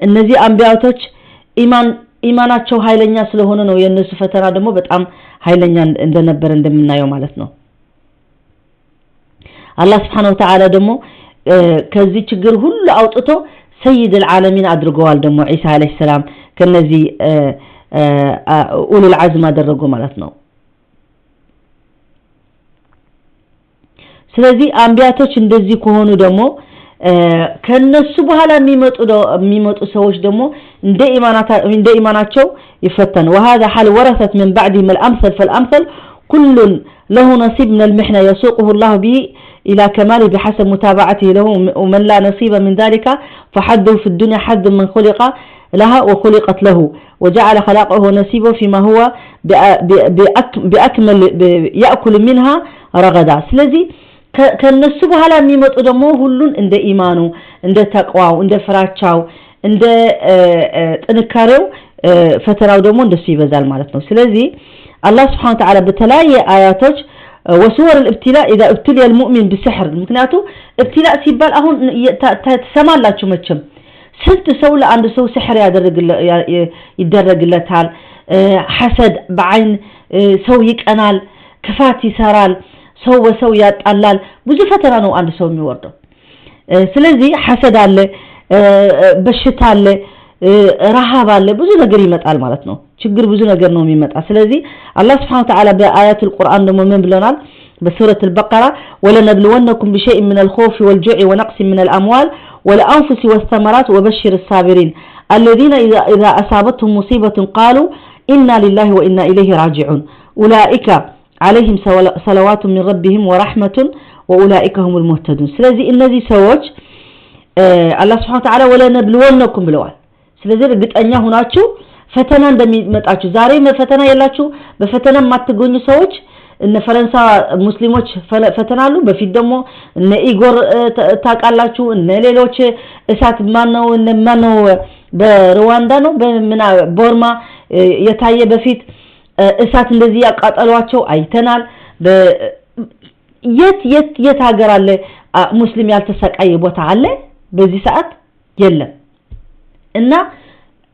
እነዚህ አንቢያቶች ኢማናቸው ኃይለኛ ስለሆነ ነው የነሱ ፈተና ደግሞ በጣም ኃይለኛ እንደነበረ እንደምናየው ማለት ነው። አላህ سبحانه وتعالى ደግሞ ከዚህ ችግር ሁሉ አውጥቶ سيد العالمين አድርገዋል። ደግሞ ዒሳ عليه السلام ከነዚህ أولو العزم አደረጉ ማለት ነው። ስለዚህ አንቢያቶች እንደዚህ ከሆኑ ደግሞ ከነሱ በኋላ የሚመጡ ሰዎች ደግሞ እንደ ኢማናቸው ይፈተኑ። وهذا حال ورثت من بعدهم الأمثل فالأمثل كل له نصيب من المحنة يسوقه الله به إلى كماله بحسب متابعته له، ومن لا نصيب من ذلك فحظه في الدنيا حظ من خلق لها وخلقت له وجعل خلاقه نصيبه فيما هو بأكمل يأكل منها رغدا። ስለዚህ ከነሱ በኋላ የሚመጡ ደግሞ ሁሉን እንደ ኢማኑ፣ እንደ ተቅዋው፣ እንደ ፍራቻው፣ እንደ ጥንካሬው ፈተናው ደግሞ እንደሱ ይበዛል ማለት ነው። ስለዚህ አላህ سبحانه وتعالى በተለያየ አያቶች وصور الابتلاء إذا ابتلي المؤمن بسحر፣ ምክንያቱ ابتلاء ሲባል አሁን ትሰማላችሁ መቼም ስንት ሰው ለአንድ ሰው ስሕር ይደረግለታል። ሐሰድ በአይን ሰው ይቀናል፣ ክፋት ይሰራል፣ ሰው በሰው ያጣላል። ብዙ ፈተና ነው አንድ ሰው የሚወርደው። ስለዚህ ሐሰድ አለ፣ በሽታ አለ፣ ረሃብ አለ፣ ብዙ ነገር ይመጣል ማለት ነው። ችግር ብዙ ነገር ነው የሚመጣ። ስለዚህ አላህ سبحانه وتعالى በአያቱል ቁርአን ደግሞ ምን ብለናል? በሱረት አልበቀራ ولنبلونكم بشيء من الخوف والجوع ونقص من الأموال والأنفس والثمرات وبشر الصابرين الذين إذا أصابتهم مصيبة قالوا إنا لله وإنا إليه راجعون أولئك عليهم صلوات من ربهم ورحمة وأولئك هم المهتدون። ስለዚህ እነዚህ ሰዎች አላህ سبحانه وتعالى ولنبلونكم ብለዋል። ስለዚህ እርግጠኛ ሆናችሁ ፈተና እንደሚመጣችሁ፣ ዛሬ ፈተና የላችሁ በፈተና የማትገኙ ሰዎች እነ ፈረንሳ ሙስሊሞች ፈተና አሉ። በፊት ደግሞ እነ ኢጎር ታውቃላችሁ፣ እነ ሌሎች እሳት ማነው እነ ማነው በሩዋንዳ ነው በምና ቦርማ የታየ በፊት እሳት እንደዚህ ያቃጠሏቸው አይተናል። የት የት የት ሀገር አለ ሙስሊም ያልተሰቃየ ቦታ አለ? በዚህ ሰዓት የለም። እና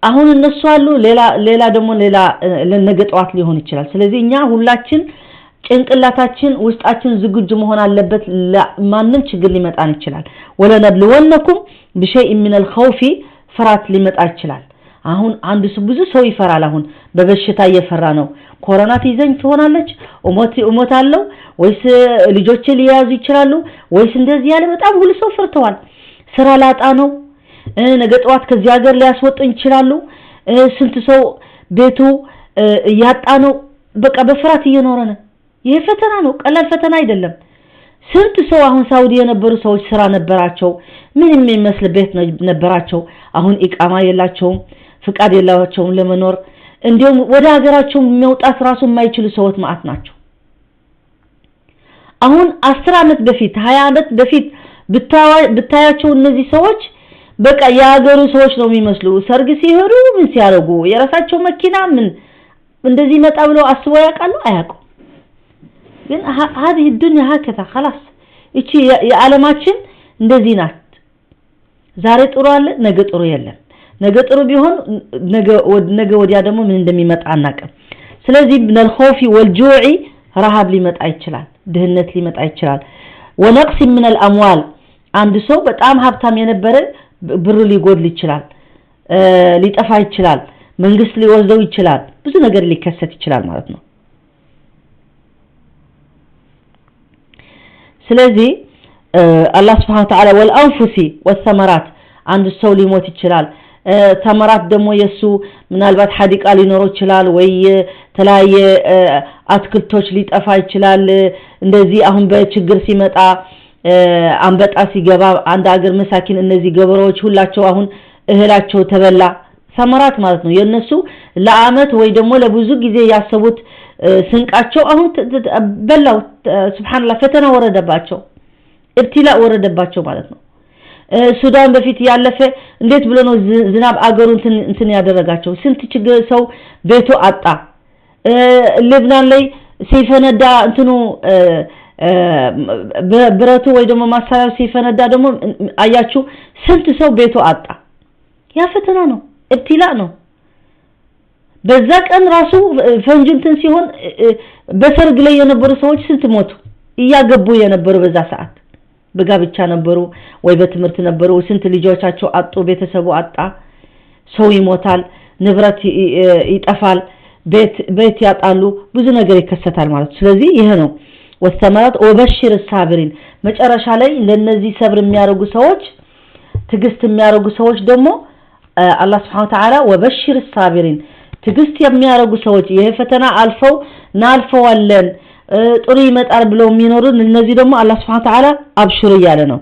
አሁን እነሱ አሉ፣ ሌላ ሌላ ደግሞ ሌላ ለነገ ጠዋት ሊሆን ይችላል። ስለዚህ እኛ ሁላችን ጭንቅላታችን ውስጣችን ዝግጁ መሆን አለበት። ማንም ችግር ሊመጣን ይችላል። ወለነብልወነኩም بشيء من الخوف፣ ፍርሃት ሊመጣ ይችላል። አሁን አንድ ብዙ ሰው ይፈራል። አሁን በበሽታ እየፈራ ነው። ኮሮና ትይዘኝ ትሆናለች፣ እሞታለሁ ወይስ ልጆቼ ሊያዙ ይችላሉ ወይስ እንደዚህ ያለ በጣም ሁሉ ሰው ፈርተዋል። ስራ ላጣ ነው፣ ነገ ጠዋት ከዚህ ሀገር ሊያስወጡኝ ይችላሉ። ስንት ሰው ቤቱ እያጣ ነው። በቃ በፍርሃት እየኖረ ነው። ይሄ ፈተና ነው፣ ቀላል ፈተና አይደለም። ስንት ሰው አሁን ሳውዲ የነበሩ ሰዎች ስራ ነበራቸው፣ ምን የሚመስል ቤት ነበራቸው። አሁን ኢቃማ የላቸውም፣ ፍቃድ የላቸውም ለመኖር። እንዲሁም ወደ ሀገራቸው መውጣት ራሱ የማይችሉ ሰዎች ማአት ናቸው። አሁን 10 ዓመት በፊት 20 ዓመት በፊት ብታያቸው እነዚህ ሰዎች በቃ የሀገሩ ሰዎች ነው የሚመስሉ። ሰርግ ሲሄዱ ምን ሲያደርጉ የራሳቸው መኪና ምን እንደዚህ መጣ ብለው አስበው ያውቃሉ? አያውቁም። ግን هذه الدنيا هكذا خلاص፣ እቺ የዓለማችን እንደዚህ ናት። ዛሬ ጥሩ አለ፣ ነገ ጥሩ የለም። ነገ ጥሩ ቢሆን ነገ ወዲያ ደግሞ ምን እንደሚመጣ አናውቅም። ስለዚህ من الخوف والجوع ረሃብ ሊመጣ ይችላል፣ ድህነት ሊመጣ ይችላል። ونقص من الأموال፣ አንድ ሰው በጣም ሀብታም የነበረ ብሩ ሊጎድል ይችላል። ሊጠፋ ይችላል፣ መንግስት ሊወስደው ይችላል፣ ብዙ ነገር ሊከሰት ይችላል ማለት ነው። ስለዚህ አላህ Subhanahu Wa Ta'ala ወልአንፉሲ ወሰመራት አንድ ሰው ሊሞት ይችላል። ተመራት ደግሞ የሱ ምናልባት ሐዲቃ ሊኖረው ይችላል ወይ ተለያየ አትክልቶች ሊጠፋ ይችላል። እንደዚህ አሁን በችግር ሲመጣ አንበጣ ሲገባ አንድ አገር መሳኪን እነዚህ ገበሬዎች ሁላቸው አሁን እህላቸው ተበላ፣ ሰመራት ማለት ነው። የነሱ ለአመት ወይ ደግሞ ለብዙ ጊዜ ያሰቡት ስንቃቸው አሁን በላው። ሱብሃንአላህ ፈተና ወረደባቸው፣ ኢብቲላ ወረደባቸው ማለት ነው። ሱዳን በፊት ያለፈ እንዴት ብሎ ነው ዝናብ አገሩ እንትን ያደረጋቸው? ስንት ችግር ሰው ቤቱ አጣ። ሊብናን ላይ ሲፈነዳ እንትኑ ብረቱ ወይ ደግሞ ማሳሪያው ሲፈነዳ ደግሞ አያችሁ ስንት ሰው ቤቱ አጣ። ያ ፈተና ነው፣ ኢብቲላ ነው። በዛ ቀን ራሱ ፈንጅ እንትን ሲሆን በሰርግ ላይ የነበሩ ሰዎች ስንት ሞቱ። እያገቡ የነበሩ በዛ ሰዓት በጋብቻ ነበሩ ወይ በትምህርት ነበሩ። ስንት ልጆቻቸው አጡ፣ ቤተሰቡ አጣ። ሰው ይሞታል፣ ንብረት ይጠፋል፣ ቤት ያጣሉ፣ ብዙ ነገር ይከሰታል ማለት ነው። ስለዚህ ይሄ ነው ወሰመራት ወበሽር ሳብሪን። መጨረሻ ላይ ለነዚህ ሰብር የሚያደርጉ ሰዎች፣ ትግስት የሚያደርጉ ሰዎች ደግሞ አላህ Subhanahu Wa Ta'ala ወበሽር ሳብሪን ትግስት የሚያደርጉ ሰዎች ይሄ ፈተና አልፈው ናልፈዋለን ጥሩ ይመጣል ብለው የሚኖሩ እነዚህ ደግሞ አላህ Subhanahu Wa Ta'ala አብሽሩ እያለ ነው።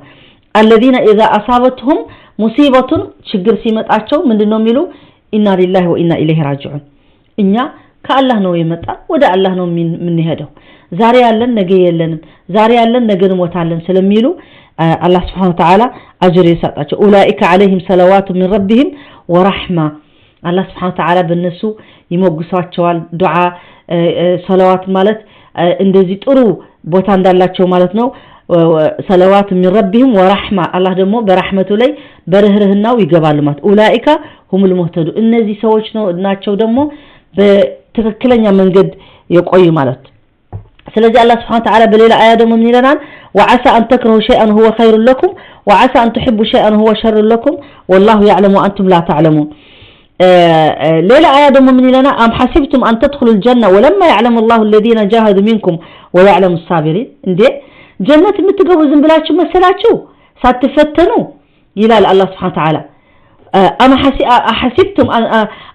الذين اذا اصابتهم مصيبه ችግር ሲመጣቸው ምንድነው የሚሉ? ኢና ሊላሂ ወኢና ኢለይሂ ራጂዑን። እኛ ከአላህ ነው የመጣ ወደ አላህ ነው የምንሄደው። ዛሬ ያለን ነገ የለንም፣ ዛሬ ያለን ነገ እንሞታለን ስለሚሉ አላህ Subhanahu Wa Ta'ala አጅር ይሰጣቸው። ኡላኢከ عليهم صلوات من ربهم ورحمه አላህ Subhanahu Wa Ta'ala በእነሱ ይሞግሷቸዋል። ዱዓ ሰለዋት ማለት እንደዚህ ጥሩ ቦታ እንዳላቸው ማለት ነው። ሰለዋት من ربهم ورحمه አላህ ደግሞ በረህመቱ ላይ በርህርህናው ይገባሉ ማለት ኡላኢከ هم المهتدون እነዚህ ሰዎች ናቸው ደግሞ በትክክለኛ መንገድ የቆዩ ማለት። ስለዚህ አላህ Subhanahu Wa Ta'ala በሌላ አያ ደግሞ ምን ይለናል? وعسى أن تكرهوا شيئا هو خير لكم وعسى أن تحبوا شيئا هو شر لكم والله يعلم وأنتم لا تعلمون። ሌላ አያ ደግሞ ምን ይለናል? أم حسبتم أن تدخلوا الجنة ولما يعلم الله الذين جاهدوا منكم ويعلم الصابرين። እንዴ ጀነት የምትገቡ ዝም ብላችሁ መሰላችሁ ሳትፈተኑ ይላል አላህ Subhanahu Wa Ta'ala።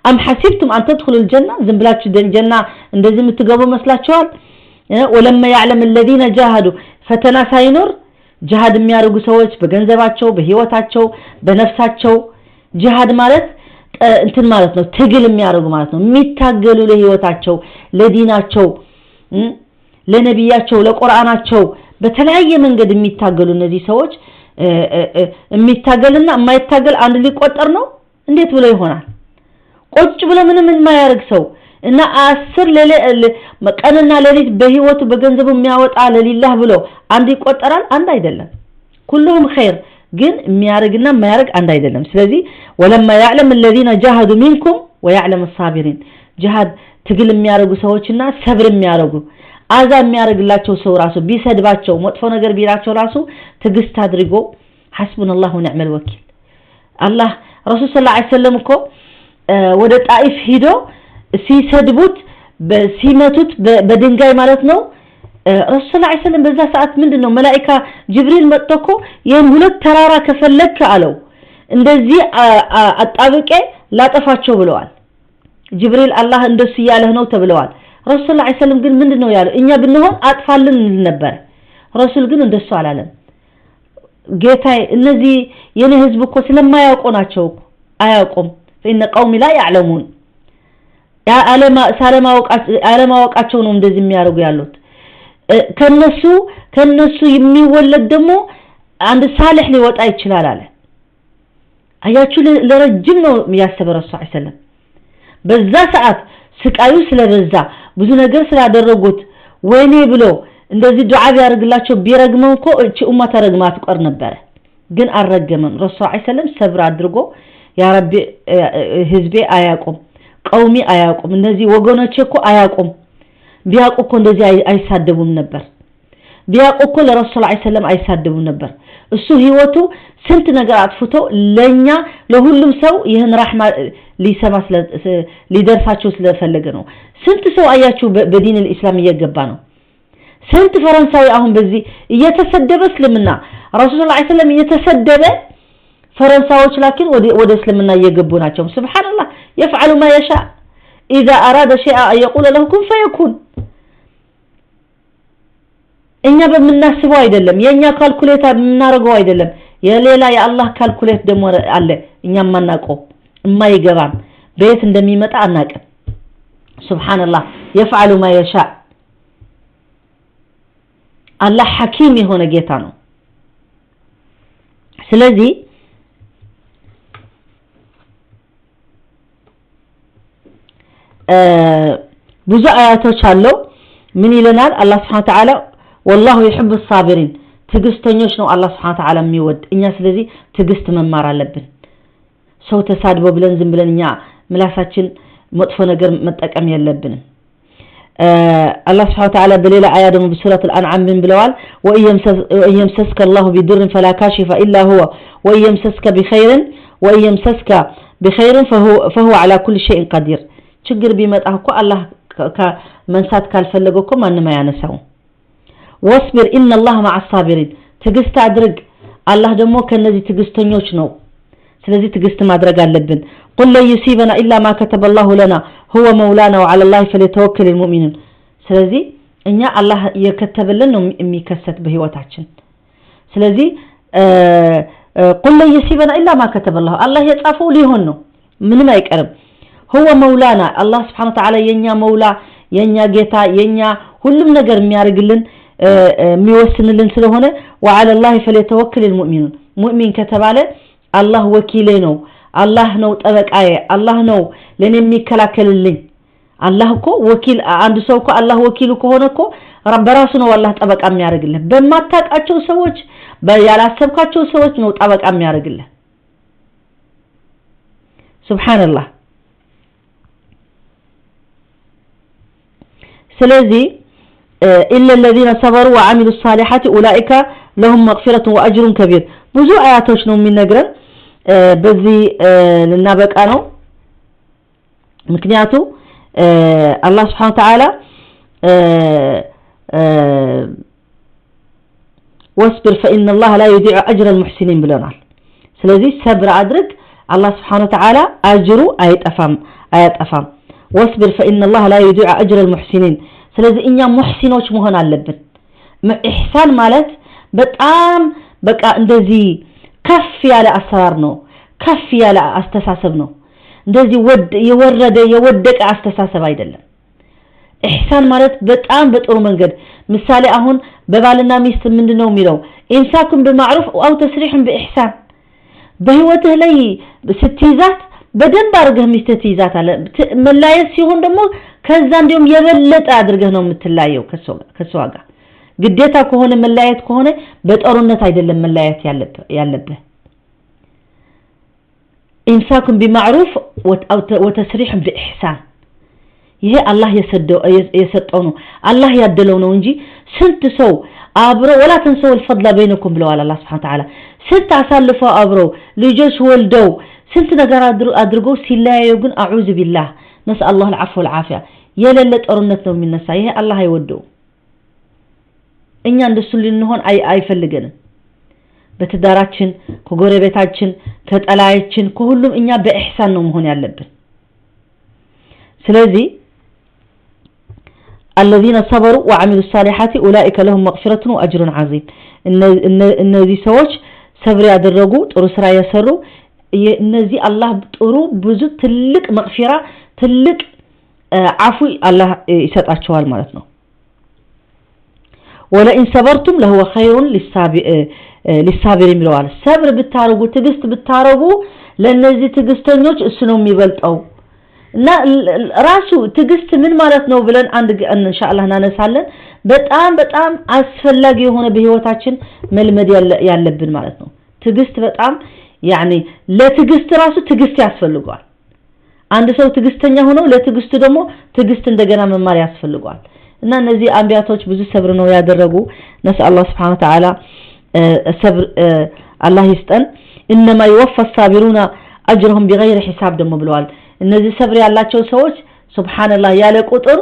أم حسبتم أن تدخلوا الجنة ዝም ብላችሁ ጀና እንደዚህ የምትገቡ መስላችኋል? ولما يعلم الذين جاهدوا ፈተና ሳይኖር ጂሃድ የሚያደርጉ ሰዎች በገንዘባቸው፣ በህይወታቸው፣ በነፍሳቸው ጂሃድ ማለት እንትን ማለት ነው፣ ትግል የሚያደርጉ ማለት ነው። የሚታገሉ ለህይወታቸው፣ ለዲናቸው፣ ለነብያቸው፣ ለቁርአናቸው በተለያየ መንገድ የሚታገሉ እነዚህ ሰዎች የሚታገልና የማይታገል አንድ ሊቆጠር ነው? እንዴት ብሎ ይሆናል? ቁጭ ብሎ ምንም የማያደርግ ሰው እና 10 ቀንና ሌሊት በህይወቱ በገንዘቡ የሚያወጣ ለሊላህ ብሎ አንድ ይቆጠራል? አንድ አይደለም። ኩሉሁም ኸይር ግን የሚያደርግና የማያደርግ አንድ አይደለም። ስለዚህ ወለማ يعلم الذين جاهدوا منكم ويعلم الصابرين ጂሃድ ትግል የሚያደርጉ ሰዎችና ሰብር የሚያደርጉ አዛ የሚያደርግላቸው ሰው ራሱ ቢሰድባቸው መጥፎ ነገር ቢላቸው ራሱ ትግስት አድርጎ حسبنا الله ونعم الوكيل። አላህ ረሱል ሰለላሁ ዐለይሂ ወሰለም እኮ ወደ ጣኢፍ ሂዶ ሲሰድቡት ሲመቱት በድንጋይ ማለት ነው። ረሱል ሰለላሁ ዐለይሂ ወሰለም በዛ ሰዓት ምንድነው መላኢካ ጅብሪል መጥቶ እኮ ይሄን ሁለት ተራራ ከፈለክ አለው እንደዚህ አጣብቄ ላጠፋቸው ብለዋል። ጅብሪል አላህ እንደሱ ያለህ ነው ተብለዋል። ረሱል ሰለላሁ ዐለይሂ ወሰለም ግን ምንድነው ያለው? እኛ ብንሆን አጥፋልን እንል ነበር። ረሱል ግን እንደሱ አላለም። ጌታዬ እነዚህ የኔ ህዝብ እኮ ስለማያውቁ ናቸው እኮ አያውቁም። فإن قومي لا يعلمون አለማወቃቸው ነው እንደዚህ የሚያደርጉ ያሉት። ከነሱ የሚወለድ ደግሞ አንድ ሳልህ ሊወጣ ይችላል አለ። አያችሁ ለረጅም ነው ያሰበ ረሱል ሰለላሁ ዐለይሂ ወሰለም። በዛ ሰዓት ስቃዩ ስለበዛ ብዙ ነገር ስላደረጉት ወይኔ ብሎ እንደዚህ ዱዓ ቢያደርግላቸው ቢረግመው እኮ እቺ ኡማ ተረግማ ትቀር ነበር። ግን አልረገመም። ረሱል ሰለላሁ ዐለይሂ ወሰለም ሰብር አድርጎ ያ ረቢ ህዝቤ አያውቁም፣ ቀውሚ አያውቁም፣ እነዚህ ወገኖቼ እኮ አያውቁም፣ ቢያውቁ እኮ እንደዚህ አይሳደቡም ነበር። ቢያውቁ እኮ ለረሱል ሰለላሁ ዐለይሂ ወሰለም አይሳደቡም ነበር። እሱ ህይወቱ ስንት ነገር አጥፍቶ ለኛ ለሁሉም ሰው ይህን ራህማ ሊሰማ ሊደርሳቸው ስለፈለገ ነው። ስንት ሰው አያችሁ በዲን الاسلام እየገባ ነው። ስንት ፈረንሳዊ አሁን በዚህ እየተሰደበ እስልምና ረሱል ሰለላሁ ዐለይሂ ወሰለም እየተሰደበ ፈረንሳዮች ላኪን ወደ እስልምና እየገቡ ናቸው። ሱብሃንአላህ يفعل ما يشاء اذا اراد شيئا ان يقول له كن فيكون። እኛ በምናስበው አይደለም፣ የኛ calculate የምናደርገው አይደለም፣ የሌላ የአላህ calculate ደግሞ አለ። እኛ የማናውቀው የማይገባን በየት እንደሚመጣ አናውቅም። ሱብሃንአላህ يفعل ما يشاء። አላህ ሐኪም የሆነ ጌታ ነው። ስለዚህ ብዙ አያቶች አለው። ምን ይለናል አላህ Subhanahu Wa Ta'ala? والله يحب الصابرين። ትዕግስተኞች ነው አላህ Subhanahu Wa Ta'ala የሚወድ። እኛ ስለዚህ ትዕግስት መማር አለብን። ሰው ተሳድቦ ብለን ዝም ብለን እኛ ምላሳችን መጥፎ ነገር መጠቀም የለብንም። አላህ Subhanahu Wa Ta'ala በሌላ አያ ደግሞ በሱረት አልአንዓም ምን ብለዋል? وإن يمسسك الله بضر فلا كاشف إلا هو وإن يمسسك بخير وإن يمسسك بخير فهو على كل شيء قدير። ችግር ቢመጣ እኮ አላህ መንሳት ካልፈለገ እኮ ማንም አያነሳውም። ወስቢር ኢነ አላህ መዓ ሳቢሪን። ትዕግስት አድርግ፣ አላህ ደግሞ ከነዚህ ትዕግስተኞች ነው። ስለዚህ ትዕግስት ማድረግ አለብን። ቁል ለን ዩሲበና ኢላ ማ ከተበ አላሁ ለና ሁወ መውላና ወዐላ ላሂ ፈልየተወከሊል ሙእሚኑን። ስለዚህ እኛ አላህ የከተበልን ነው የሚከሰት በህይወታችን። ስለዚህ ቁል ለን ዩሲበና ኢላ ማ ከተበ አላሁ፣ አላህ የጻፈው ሊሆን ነው፣ ምንም አይቀርም። هو مولانا አላህ Subhanahu Wa Ta'ala የኛ መውላ፣ የኛ ጌታ፣ የኛ ሁሉም ነገር የሚያደርግልን የሚወስንልን ስለሆነ وعلى الله فليتوكل المؤمنون። ሙእሚን ከተባለ አላህ ወኪሌ ነው፣ አላህ ነው ጠበቃዬ፣ አላህ ነው ለኔ የሚከላከልልኝ። አላህ እኮ ወኪል፣ አንድ ሰው እኮ አላህ ወኪሉ ከሆነ እኮ በራሱ ነው አላህ ጠበቃ የሚያደርግልህ። በማታውቃቸው ሰዎች፣ ያላሰብካቸው ሰዎች ነው ጠበቃ የሚያደርግልህ። ሱብሃንአላህ። ስለዚህ ኢላ الذين صبروا وعملوا الصالحات اولئك لهم مغفرة واجر كبير። ብዙ አያቶች ነው የሚነግረን። በዚህ ልናበቃ ነው። ምክንያቱ አላህ Subhanahu Wa Ta'ala واصبر فإن الله لا يضيع اجر المحسنين ብለናል። ስለዚህ ሰብር አድርግ፣ አላህ Subhanahu Wa Ta'ala አጅሩ አያጠፋም። واصبر فإن الله لا يضيع اجر المحسنين። ስለዚህ እኛ ሙህሲኖች መሆን አለብን። ኢህሳን ማለት በጣም በቃ እንደዚህ ከፍ ያለ አሰራር ነው፣ ከፍ ያለ አስተሳሰብ ነው። እንደዚህ የወረደ የወደቀ አስተሳሰብ አይደለም። ኢህሳን ማለት በጣም በጥሩ መንገድ ምሳሌ አሁን በባልና ሚስት ምንድነው የሚለው? ኢምሳኩም በማዕሩፍ አው ተስሪሑን በኢህሳን። በህይወትህ ላይ ስትይዛት በደንብ አድርገህ ሚስትህ ትይዛታለህ። መለያየት ሲሆን ደግሞ ከዛ እንዲሁም የበለጠ አድርገህ ነው የምትለያየው ከሷ ጋር። ግዴታ ከሆነ መለያየት ከሆነ በጦርነት አይደለም መለያየት ያለብህ። ኢምሳኩም ቢማዕሩፍ ወተስሪሑን በኢህሳን። ይሄ አላህ የሰጠው ነው፣ አላህ ያደለው ነው እንጂ ስንት ሰው አብረው ወላ ተንሰው الفضل بينكم ብለዋል አላህ Subhanahu Wa Ta'ala። ስንት አሳልፈው አብረው ልጆች ወልደው ስንት ነገር አድርገው ሲለያዩ ግን አዑዙ ቢላህ ነስአል አላህ العفو والعافيه የሌለ ጦርነት ነው የሚነሳ። ይሄ አላህ አይወደውም። እኛ እንደሱ ልንሆን አይፈልገንም። በትዳራችን፣ ከጎረቤታችን፣ ከጠላያችን፣ ከሁሉም እኛ በኢህሳን ነው መሆን ያለብን። ስለዚህ الذين صبروا وعملوا الصالحات اولئك لهم مغفرة واجر عظيم። እነዚህ ሰዎች ሰብር ያደረጉ ጥሩ ስራ የሰሩ እነዚህ አላህ ጥሩ ብዙ ትልቅ መግፊራ ትልቅ አፉ አላህ ይሰጣቸዋል ማለት ነው። ወለኢን ሰበርቱም ለሁወ ኸይሩን ሊሳቢሪን ብለዋል። ሰብር ብታረጉ ትዕግስት ብታረጉ ለነዚህ ትዕግስተኞች እሱ ነው የሚበልጠው። እና ራሱ ትዕግስት ምን ማለት ነው ብለን አንድ ኢንሻአላህ እናነሳለን። በጣም በጣም አስፈላጊ የሆነ በህይወታችን መልመድ ያለብን ማለት ነው። ትዕግስት በጣም ያኒ ለትዕግስት ራሱ ትዕግስት ያስፈልገዋል። አንድ ሰው ትዕግስተኛ ሆኖ ለትዕግስቱ ደግሞ ትዕግስት እንደገና መማር ያስፈልገዋል። እና እነዚህ አንቢያቶች ብዙ ሰብር ነው ያደረጉ። نسأل الله سبحانه وتعالى ሰብር አላህ ይስጠን። إنما يوفى الصابرون أجرهم بغير حساب ደግሞ ብለዋል። እነዚህ ሰብር ያላቸው ሰዎች سبحان الله ያለ ቁጥር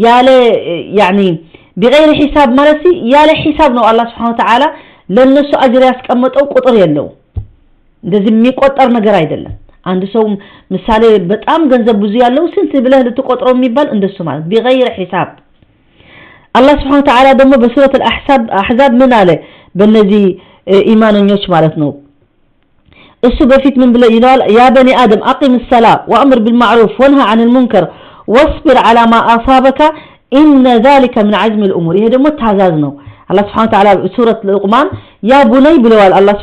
ያለ يعني بغير حساب ማለት ያለ ሂሳብ ነው። አላህ سبحانه وتعالى ለነሱ አጅር ያስቀመጠው ቁጥር የለውም። እንደዚህ የሚቆጠር ነገር አይደለም። አንድ ሰው ምሳሌ በጣም ገንዘብ ብዙ ያለው ስንት ብለህ ልትቆጥረው የሚባል እንደሱ ማለት بغير حساب። አላህ سبحانه وتعالى ደግሞ በሱረት አሕዛብ ምን አለ? በእነዚህ ኢማነኞች ማለት ነው። እሱ በፊት ምን ብለ ይለዋል? يا بني آدم أقم الصلاة وأمر بالمعروف وانه عن المنكر واصبر على ما أصابك إن ذلك من عزم الأمور። ይሄ ደግሞ ታዛዝ ነው። አላህ سبحانه وتعالى ሱረት ሉቅማን يا بني ብለዋል። አላህ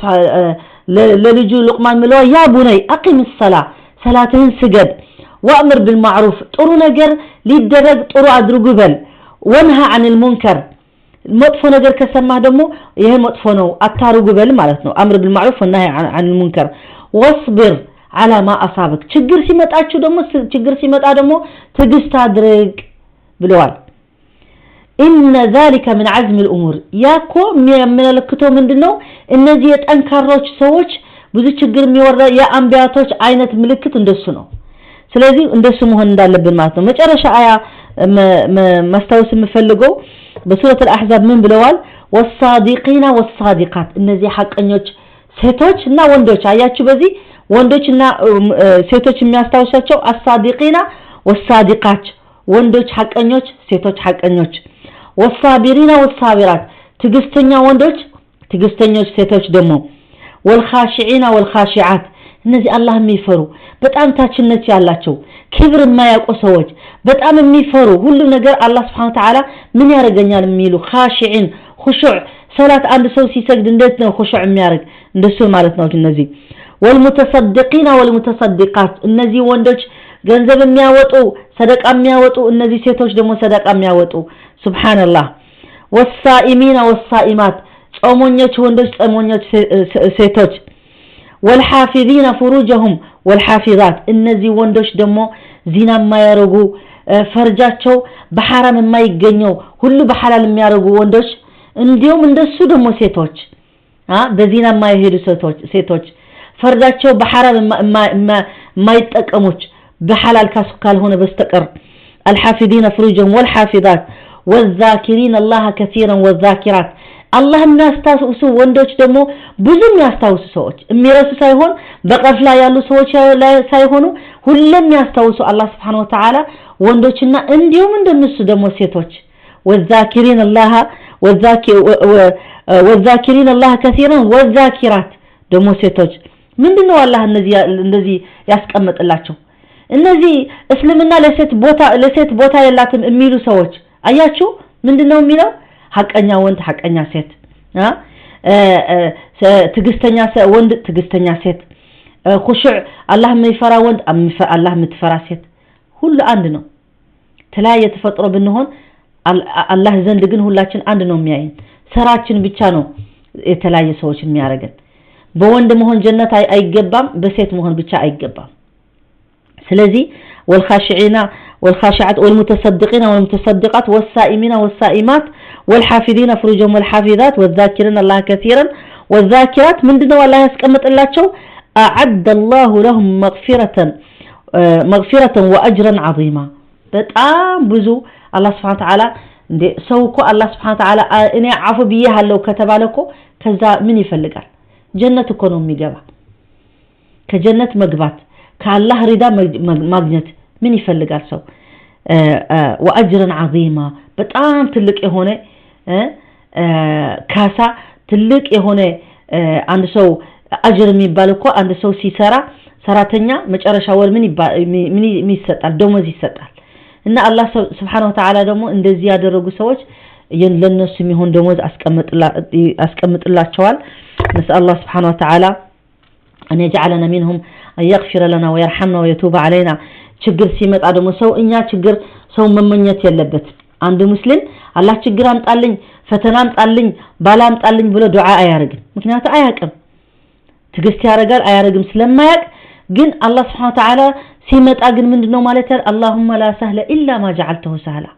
ለልጁ ሉቅማን ብለዋል፣ يا بني أقم الصلاة ሰላትህን ስገድ፣ وأمر بالمعروف ጥሩ ነገር ሊደረግ ጥሩ አድርጉ በል፣ وانه عن المنكر መጥፎ ነገር ከሰማህ ደግሞ ይሄ መጥፎ ነው አታርጉ በል ማለት ነው። أمر بالمعروف ونهي عن المنكر واصبر على ما أصابك ችግር ሲመጣችሁ ደግሞ ችግር ሲመጣ ደግሞ ትዕግስት አድርግ ብለዋል። إن ذلك من عزم الأمور ያኮ የሚያመለክተው ምንድነው? እነዚህ የጠንካሮች ሰዎች ብዙ ችግር የሚወራ የአንቢያቶች አይነት ምልክት እንደሱ ነው። ስለዚህ እንደሱ መሆን እንዳለብን ማለት ነው። መጨረሻ አያ ማስታወስ የምፈልገው በሱረት አልአሕዛብ ምን ብለዋል? والصادقين والصادقات እነዚህ ሐቀኞች ሴቶች እና ወንዶች። አያችሁ፣ በዚህ ወንዶች እና ሴቶች የሚያስታውሳቸው الصادقين والصادقات ወንዶች ሐቀኞች፣ ሴቶች ሐቀኞች፣ والصابرين والصابرات ትዕግስተኛ ወንዶች፣ ትዕግስተኞች ሴቶች ደግሞ፣ والخاشعين والخاشعات እነዚህ አላህ የሚፈሩ፣ በጣም ታችነት ያላቸው፣ ክብር የማያውቁ ሰዎች፣ በጣም የሚፈሩ፣ ሁሉ ነገር አላህ سبحانه وتعالى ምን ያደርገኛል የሚሉ خاشعين خشوع። ሰላት አንድ ሰው ሲሰግድ እንዴት ነው خشوع የሚያደርግ? እንደሱ ማለት ነው። እነዚህ والمتصدقين والمتصدقات እነዚህ ወንዶች ገንዘብ የሚያወጡ፣ ሰደቃ የሚያወጡ፣ እነዚህ ሴቶች ደግሞ ሰደቃ የሚያወጡ፣ سبحان الله። والصائمين والصائمات ጾመኞች ወንዶች፣ ጾመኞች ሴቶች፣ والحافظين فروجهم والحافظات እነዚህ ወንዶች ደግሞ ዚና የማያረጉ፣ ፈርጃቸው በሐራም የማይገኘው ሁሉ በሐላል የሚያደርጉ ወንዶች፣ እንዲሁም እንደሱ ደግሞ ሴቶች በዚና የማይሄዱ ሴቶች፣ ፈርጃቸው በሐራም የማይጠቀሙች በሐላል ካልሆነ በስተቀር፣ الحافظين فروجهم والحافظات والذاكرين الله كثيرا والذاكرات አላህ የሚያስታውሱ ወንዶች ደግሞ ብዙ የሚያስታውሱ ሰዎች፣ የሚረሱ ሳይሆን፣ በቀፍላ ያሉ ሰዎች ሳይሆኑ ሁሌም የሚያስታውሱ አላህ سبحانه وتعالى ወንዶችና እንዲሁም እንደነሱ ደግሞ ሴቶች والذاكرين الله كثيرا والذاكرات ደግሞ ሴቶች። ምንድነው አላህ እነዚህ እንደዚህ ያስቀምጥላቸው? እነዚህ እስልምና ለሴት ቦታ የላትም የሚሉ ሰዎች አያችሁ፣ ምንድነው የሚለው? ሐቀኛ ወንድ፣ ሐቀኛ ሴት፣ ትዕግስተኛ ወንድ፣ ትዕግስተኛ ሴት፣ خشوع አላህ የሚፈራ ወንድ፣ አላህ የምትፈራ ሴት ሁሉ አንድ ነው። የተለያየ ተፈጥሮ ብንሆን አላህ ዘንድ ግን ሁላችን አንድ ነው የሚያየን። ስራችን ብቻ ነው የተለያየ ሰዎች የሚያደርገን። በወንድ መሆን ጀነት አይገባም፣ በሴት መሆን ብቻ አይገባም። ስለዚህ والخاشعين والخاشعات والمتصدقين والمتصدقات والصائمين والصائمات والحافظين فروجهم والحافظات والذاكرين الله كثيرا والذاكرات ምንድነው አላህ ያስቀምጥላቸው? أعد الله لهم مغفرة وأجرا عظيما። በጣም ብዙ አላህ سبحانه وتعالى። እንዴ ሰው እኮ አላህ سبحانه وتعالى እኔ አፉ ብዬሃለሁ ከተባለ እኮ ከዛ ምን ይፈልጋል? ጀነት እኮ ነው የሚገባ። ከጀነት መግባት፣ ከአላህ رضا ማግኘት ምን ይፈልጋል ሰው? وأجرا عظيما በጣም ትልቅ የሆነ ካሳ፣ ትልቅ የሆነ አንድ ሰው አጅር የሚባል እኮ አንድ ሰው ሲሰራ ሰራተኛ መጨረሻ ወር ምን ይሰጣል? ደሞዝ ይሰጣል። እና አላህ سبحانه وتعالى ደግሞ እንደዚህ ያደረጉ ሰዎች ለነሱ የሚሆን ደሞዝ አስቀምጥላቸዋል። نسأل الله سبحانه وتعالى أن يجعلنا منهم، أن يغفر لنا ويرحمنا ويتوب علينا። ችግር ሲመጣ ደግሞ ሰው እኛ ችግር ሰው መመኘት የለበት። አንድ ሙስሊም አላህ ችግር አምጣልኝ፣ ፈተና አምጣልኝ፣ ባላ አምጣልኝ ብሎ ዱዓ አያደርግም። ምክንያቱ አያውቅም፣ ትዕግስት ያደርጋል አያደርግም ስለማያውቅ። ግን አላህ سبحانه وتعالى ሲመጣ ግን ምንድነው ማለት? اللهم لا سهل إلا ما جعلته سهلا።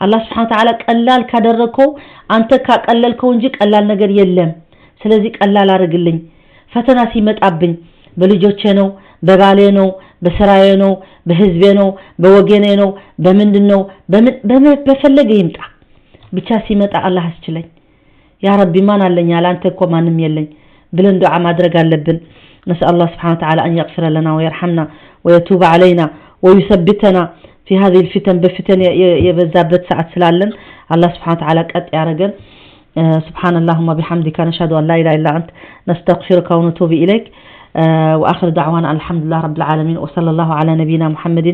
አላህ ስብሐነ ወተዓላ ቀላል ካደረግከው አንተ ካቀለልከው እንጂ ቀላል ነገር የለም። ስለዚህ ቀላል አድርግልኝ። ፈተና ሲመጣብኝ በልጆቼ ነው፣ በባሌ ነው፣ በስራዬ ነው፣ በህዝቤ ነው፣ በወገኔ ነው፣ በምንድን ነው፣ በፈለገ ይምጣ ብቻ ሲመጣ አላህ አስችለኝ። ያ ረቢ ማን አለኝ ያለ አንተ እኮ ማንም የለኝ ብለን ዱዓ ማድረግ አለብን። نسأل الله سبحانه وتعالى أن يغفر لنا ويرحمنا ويتوب علينا ويثبتنا في هذه الفتن በፍተን የበዛበት ሰዓት ስላለን አላህ ስብሐነ ወተዓላ ቀጥ ያረገን። سبحان اللهم بحمدك نشهد أن لا إله إلا أنت نستغفرك ونتوب إليك. وآخر دعوانا الحمد لله رب العالمين وصلى الله على نبينا محمد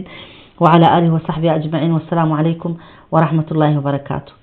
وعلى آله وصحبه أجمعين والسلام عليكم ورحمة الله وبركاته.